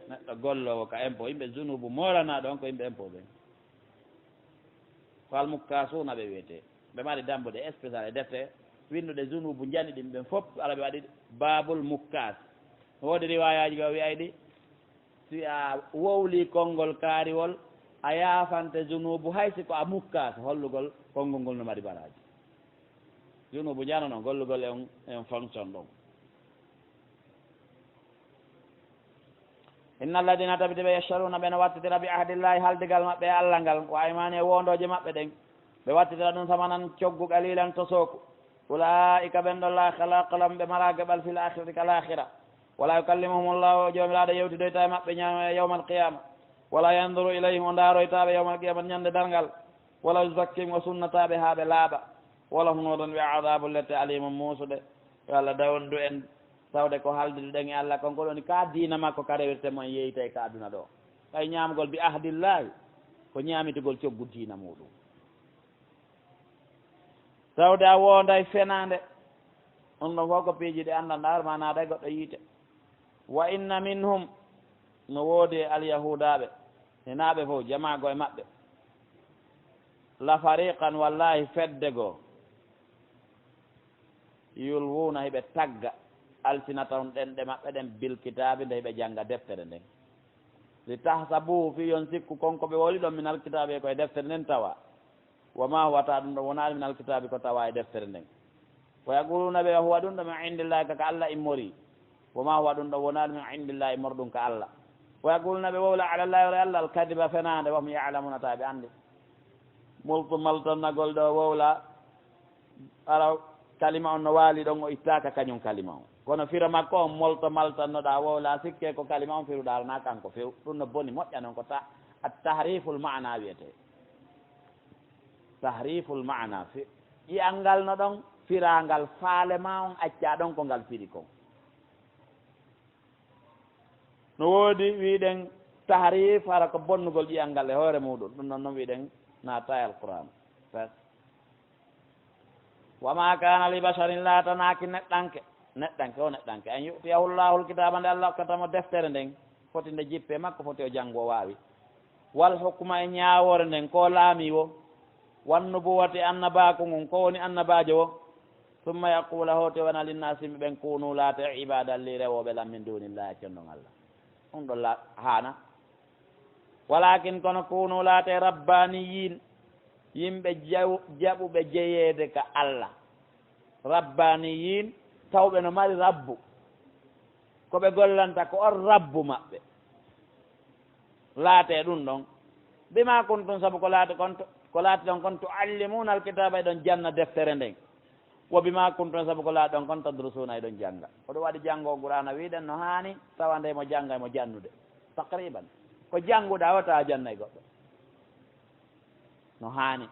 Neɗɗo golloowo ka impôt, yimɓe zunubu moolanaa ɗon ko yimɓe impôt ɓen. Ko almukkaasuuna ɓe wiyetee. Ɓe mari dambuɗe spécial e defte winnduɗe zunubu njani ɗin ɓen fof, ala ɓe waɗi baabul mukkaas. No woodi riwaayaaji ko wi'ayɗi, si a wowlii konngol kaariwol, a yaafante zunubu hay si ko a mukkaas, hollugol konngol ngol no mari baraaji. Zunubu njano non, gollugol e on, e on fonction ɗon. Inna alladina, tabiti ɓe, yashtaruna, ɓe no wattitira, bi ahdillahi, haldigal maɓɓe e Allah ngal, wa aymaani, e woondooje maɓɓe ɗen, ɓe wattitira ɗum, samanan, coggu, qalilan, tosooku. Ulaa'ika, ɓen ɗon, laa khalaqa lahum, ɓe maraa geɓal, fil akhirati, ka laakhira. Wala yukallimuhumullahu, Joomiraaɗo yewtidoyta e maɓɓe ña-, yawmal qiyama. Wala yanzuru ilayhim, o ndaaroyta ɓe yawmal qiyama, ñande darngal. Wala yuzakkihim, o sunnataa ɓe haa ɓe laaɓa. Wala hum, o ɗon ɓe, adabun lette, alimun muusuɗe. Yo Allah dawndu en, tawde ko haalduɗen e Allah kon, ko ɗon ka diina makko ka rewirte mo en yeeytay ka aduna ɗo. Ɓay ñaamugol bi ahdillahi, ko ñaamitugol coggu diina muuɗum. Tawde a woonday fenaande, on ɗon fof ko piiji ɗi anndanɗaa, har ma naaday goɗɗo yiite. Wa inna minhum, no woodi e alyahuudaaɓe, e naa ɓe fof, jamaa goo e maɓɓe, la fariqan, wallaahi fedde goo, yulwuuna, hiɓe tagga, alsinatahum, ɗenɗe maɓɓe ɗen, bil kitaabi, nde hiɓe jannga deftere nden. Li tahsabuhu, fii yo on sikku kon ko ɓe wowli ɗon, minal kitaabi, ko e deftere nden tawa. Wa ma huwa, tawa ɗum ɗon wonaali, minal kitaabi, ko tawa e deftere nden. Wa yaquluuna, ɓe huwa ɗum ɗo, min indillahi, ka ka Allah immori. Wa ma huwa, ɗum ɗon wonaali, min indillahi, immor ɗum ka Allah. Wa yaquluuna, ɓe wowla, ala Allahi, hoore Allah, al kadiba, fenaande, wa hum ya'lamuuna, tawa ɓe anndi. Molto maltannagol ɗo wowla, ara kalima on no waali ɗon, o ittaaka kañum kalima on. Kono fira makko on, molto maltannoɗaa wowla, sikke ko kalima on firuɗaa, alaa kanko firu. Ɗum no boni, moƴƴa non ko ta-, at tahriful maana wiyetee. Tahriful maana, fi-, ƴi'angal no ɗon, firaangal faale maa on, accaa ɗon ko ngal firi kon. No woodi wi'uɗen tahrif, hara ko bonnugol ƴi'angal e hoore muuɗum. Ɗum ɗon non wi'uɗen naatataa e Alqur'aan. Fes. Wa ma kana li basharin, laatanaaki neɗɗanke, neɗɗanke, o neɗɗanke, an yu'tiyahu Allahu al-kitaaba, nde Allah okkata mo deftere nden, foti nde jippee makko, foti o janngu, o waawi. Wal hukma, e ñaawoore nden, ko o laamii woo, wan nubuwwati, annabaaku ngun, ko woni annabaajo woo, summa yaquula, hooti o wi'ana, linnaasi, yimɓe ɓen, kuunu, laatee, ibaadan lii, rewooɓe lan, min duunillahi, accon ɗon Allah. Ɗum ɗon la-, haana. Walaakin, kono, kuunu, laatee, rabbaaniyiin, yimɓe jaw-, jaɓuɓe jeyeede ka Allah. Rabbaaniyiin, tawɓe no mari rabbu. Ko ɓe gollanta ko on rabbu maɓɓe. Laatee ɗum ɗon. Bimaa kuntum, sabu ko laati kon to-, ko laati ɗon kon, tu'allimuuna al-kitaaba, eɗon janna deftere nden. Wa bimaa kuntum, sabu ko laati ɗon kon, tadrusuuna, eɗon jannga. Ko ɗum waɗi janngo Qur'aana wi'uɗen no haani, tawa nde mo jannga, mo jannude. Taqriban. Ko jannguɗaa, wota a jannay goɗɗo. No haani.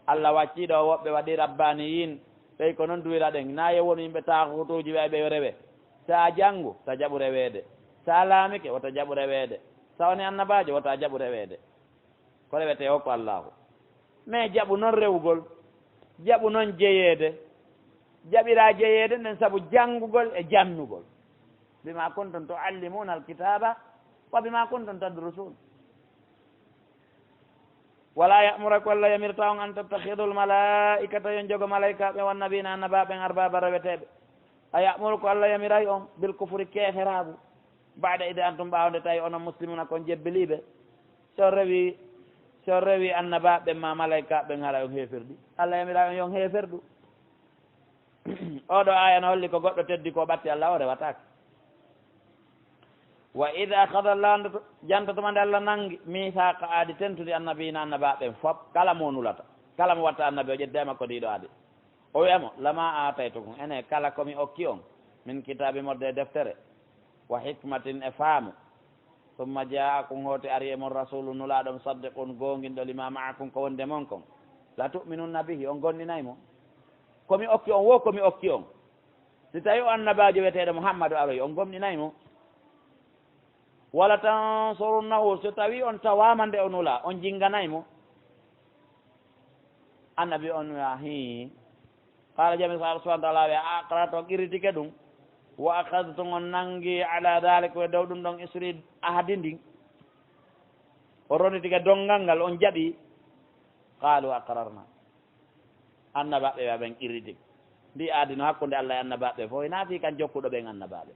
Allah waccii ɗoo woɓɓe waɗi rabbaaniyiin, ɓey ko non duwiraɗen. Naa yo wonu yimɓe taaxuutuuji, wi'a ɓe yo rewe. Si a janngu, ta jaɓu reweede. Si a laamike, wota jaɓu reweede. Si a woni annabaajo, wota jaɓu reweede. Ko rewetee o ko Allaahu. Mais jaɓu non rewugol, jaɓu non jeyeede, jaɓiraa jeyeede nden sabu janngugol e jannugol. Bimaa kuntum tu'allimuuna al-kitaaba wa bimaa kuntum tadrusuun. Walaa ya'murakum, Allah yamirtaa on, an tattakhidul malaa'ikata, yo on jogo malaa'ikaaɓe, wan nabiyyiina, annabaaɓe ɓen, arbaaba, reweteeɓe. A ya'murukum, Allah yamiray on, bil kufri, keeferaagu, ba'da idh antum, ɓaawo nde tawi onon muslimuuna kon jebbiliiɓe. Si on rewii, si on rewii annabaaɓe ɓen maa malaa'ikaaɓe ɓen, haray on heeferɗi. Allah yamiray on yo on heeferɗu. Oo ɗoo aaya no holli ko goɗɗo teddi ko ɓatti Allah, o rewataake. Wa idh akhadha, Allah, janto tuma nde Allah nangi, mithaaqa, ahdi tentundi, annabiyyiina, annabaaɓe ɓen fof, kala mo nulata, kala mo watta annabi, o ƴetta e makko ndii ɗoo ahdi. O wi'a mo, lamaa aataytukum, enen kala ko mi okki on, min kitaabi, mode e deftere, wa hikmatin, e faamu, summa jaa'akum, hooti ari e mon, rasuulun, nulaaɗo, musaddiqun, goonginɗo, limaa ma'akum, ko wondi e mon kon, la tu'minunna bihi, on gomɗinay mo? Ko mi okki on woo, ko mi okki on. Si tawii o annabaajo wi'eteeɗo Muhammadu aroyi, on gomɗinay mo? Wala tansurunnahu, so tawii on tawaama nde o nulaa, on jinnganay mo? Annabi on wi'a, hii. Qaala, Joomi subhaanahu wa ta'aalaa wi'a, a aqrartum, on qirritike ɗum? Wa akhadhtum, on nangi, alaa dhaalika, e dow ɗum ɗon, isrii, ahdi ndin? On ronditike donngal ngal, on jaɓi? Qaaluu aqrarnaa. Annabaaɓe ɓen qirritike. Ndii ahdi no hakkunde Allah e annabaaɓe fof, hinaa fii kan jokkuɗo ɓen annabaaɓe.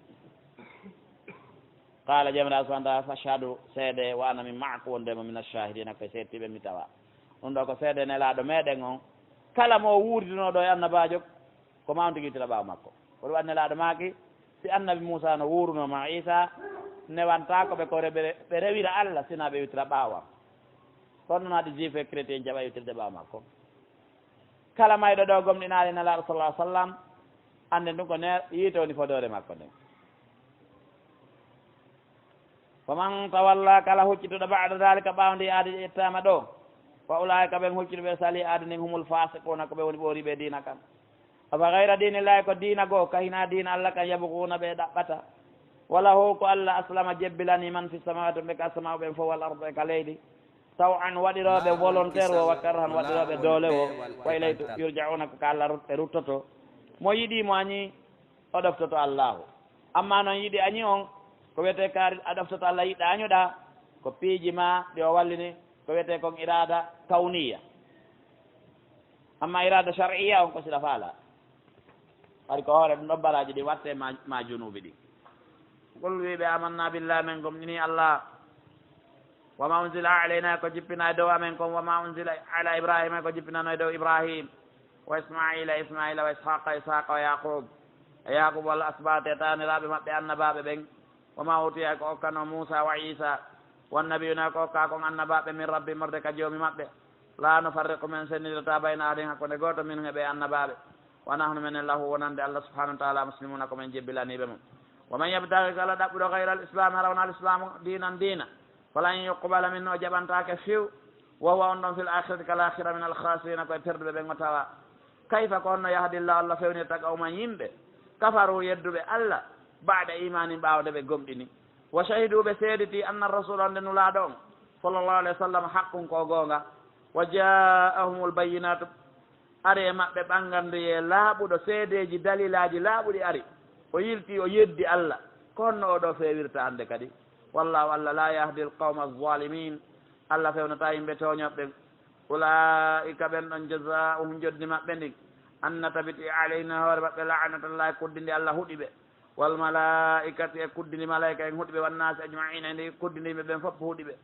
Qaala, Joomiraaɗo subhaanahu wa ta'aalaa, fashhadu, seedee, wa ana, min, ma'akum, wonde e mon, mina shaahidiina, ko e seedtiiɓe mi tawaa. Ɗum ɗoo ko seedee Nelaaɗo meɗen on. Kala mo o wuuritinoo ɗoo e annabaajo, ko maa on tigi iwtira ɓaawo makko. Ko ɗum waɗi Nelaaɗo maaki, si annabi Muusaa no wuurunoo maa Iisaa, newantaako ɓe ko re-, ɓe, ɓe rewira Allah, sinaa ɓe iwtira ɓaawo am. Kono non haɗi juif e chrétien jaɓa iwtirde ɓaawo makko. Kala mayɗo ɗoo gomɗinaali Nelaaɗo, sallallaahu alayhi wa sallam, annden ɗum ko ne-, yiite woni fodoore makko nden. Faman tawallaa, kala huccituɗo, ba'da dhaalika, ɓaawo ndii ahdi ƴettaama ɗoo, Wa ulaa'ika, ɓen huccuɓe ɓe sali aadi ndin, humul faasiquuna, ko ɓe woni ɓooriiɓe diina kan. Afa gayra diinillaahi, ko diina goo ka hinaa diina Alla kan, yabguuna, ɓe ɗaɓɓata. Wa lahu, ko Alla aslama, jebbilani, man fi samaawaati, ɓe ka asamaa'u ɓen fow, wal ardi, e ka leydi. Taw'an, waɗirooɓe volontaire wo, wa karhan, waɗirooɓe doole wo, wa ilayhi yurja'uuna, ko ka Alla rut-, ɓe ruttoto. Mo yiɗi, mo añi, o ɗoftoto Allaahu. Amma non yiɗi añi on, ko wiyetee kaari a ɗoftoto Alla, yiɗɗa añuɗaa, ko piiji maa ɗi o wallini, ko wiyetee kon iraada kawniya. Amma iraada shar'iyya on ko sila faala. Hari ko hoore ɗum ɗon baraaji ɗin watte ma, ma junuubi ɗin. Qul, wi'ɓe, amanna billahi, men gomɗini Alla. Wa ma unzila alayna, ko jippina e dow amen kon, wa ma unzila ala Ibrahima, ko jippinano e dow Ibrahim, wa Ismaila, Ismaila, wa Ishaqa, Ishaqa, wa Yaqub, e Yaqub, wal asbati, e taaniraaɓe maɓɓe annabaaɓe ɓen, wa ma utiya, ko okkano Musa wa Isa, wan nabiyuna, ko okka kon annabaaɓe, min rabbi, morde ka Joomi maɓɓe, la nufarriqu, men sennindirataa, bayna ahadin, hakkunde gooto, minhum, e ɓe annabaaɓe, wa nahnu, menen, lahu, wonande Allah subhanahu wa ta'ala, muslimuna, ko men jebbilaniiɓe mo. Wa man yabtaghi, kala ɗaɓɓuɗo, ghayra al-islam, hara wonaa al-islamu, diinan, diina, falan yuqbala minhu, o jaɓantaake few, wa huwa, on ɗon, fil akhirati, kal akhira, min al khasirina, ko e perduɓe ɓen o tawa. Kayfa, ko honno, yahdi Allahu, Allah fewnirta, qawman, yimɓe, kafaru, yedduɓe Allah, ba'da imanihim, ɓaawo nde ɓe gomɗini, wa shahidu, ɓe seediti, anna rasula, on nde Nulaaɗo on, sallallahu alayhi wa sallam, haqqun, ko goonga, wa ja'ahumul bayyinatu, ari e maɓɓe ɓannganduyee laaɓuɗo, seedeeji, dalilaaji laaɓuɗi ari. O yiltii, o yeddi Alla. Ko honno oo ɗoo feewirta hannde kadi? Wallaahu, Alla, laa yahdil qawma zaalimiin. Alla fewnataa yimɓe tooñooɓe ɓen. Ulaa'ika, ɓen ɗon, jazaa'uhum, joddi maɓɓe ndin, anna, tabiti, alayhim, hoore maɓɓe, la'natullaahi, kuddi ndi Alla huɗi ɓe. Wal malaa'ikati, e kuddi ndi malaa'ika en huɗi ɓe, wan naasi ajma'iina, e ndi kuddi ndi yimɓe ɓen fof huɗi ɓe.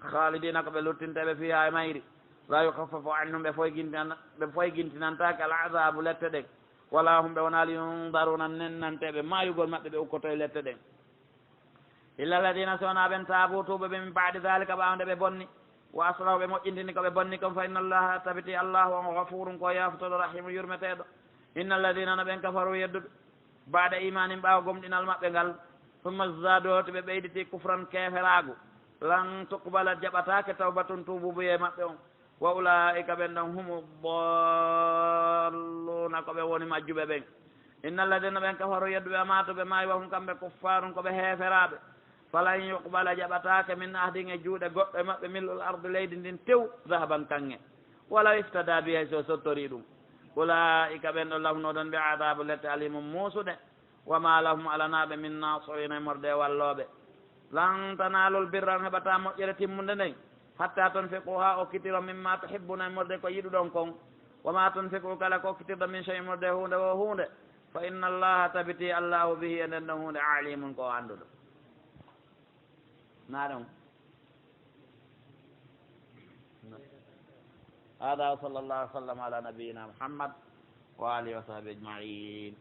Khaalidiina, ko ɓe luttinteeɓe, fiihaa, e mayri. Laa yukhaffafu anhum, ɓe foygintinan-, ɓe foygintinantaake al azaabu, lette ɗen. Walaa hum, ɓe wonaali, yunzaruuna, nennanteeɓe maayugol maɓɓe, ɓe ukkoto e lette ɗen. Illa alladina, so wonaa ɓen, taabu, tuubuɓe, min baadi daalika, ɓaawo nde ɓe bonni, wa aslahu, ɓe moƴƴintini ko ɓe bonni kon, fa inna Allaha, tabiti Allahu on, ghafuurun, ko yaafotooɗo, rahiimun, yurmeteeɗo. Inna alladina, no ɓen, kafaru, yedduɓe, baada imaanihim, ɓaawo gomɗinal maɓɓe ngal, summa zdaadu, hooti ɓe ɓeyditi, kufran, keeferaagu, lan tuqbala, jaɓataake, tawbatun, tuubuubuyee maɓɓe on. Wa ulaa'ika, ɓen ɗon, humu ddaalluuna, ko ɓe woni majjuɓe ɓen. Inna alladina, ɓen, kafaru, yedduɓe, wa maatu, ɓe maayi, wa hum, kamɓe, kuffaarun, ko ɓe heeferaaɓe. Falan yuqbala, jaɓataake, min ahdihim, e juuɗe goɗɗo e maɓɓe, mil'ul ardi, leydi ndin tew, dahaban, kaŋŋe. Walaw iftada bihi, hay so sottorii ɗum. Ulaa'ika, ɓen ɗon, lahum, no ɗon ɓe, adaabu, lette, aliimun, muusuɗe. Wa ma lahum, alanaa ɓe, min naasiriina, immorde e wallooɓe. Lan tanaalul birra, on heɓataa moƴƴere timmunde nden, hatta tunfiqu, haa okkitiron, mimma tuhibbuuna, immorde ko yiɗuɗon kon. Wa ma tunfiqu, kala ko okkitirɗon, min shay'in, immorde e huunde woo huunde, fa inna Allaha, tabiti Allahu, bihi, e nden ɗon huunde, alimun, ko o annduɗo. Na ɗon. Hada wa sallallahu wa sallam ala nabiyyina Muhammad wa alihi wa sahbihi ajma'in.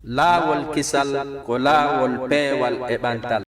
Laawol kisal ko laawol peewal e ɓantal.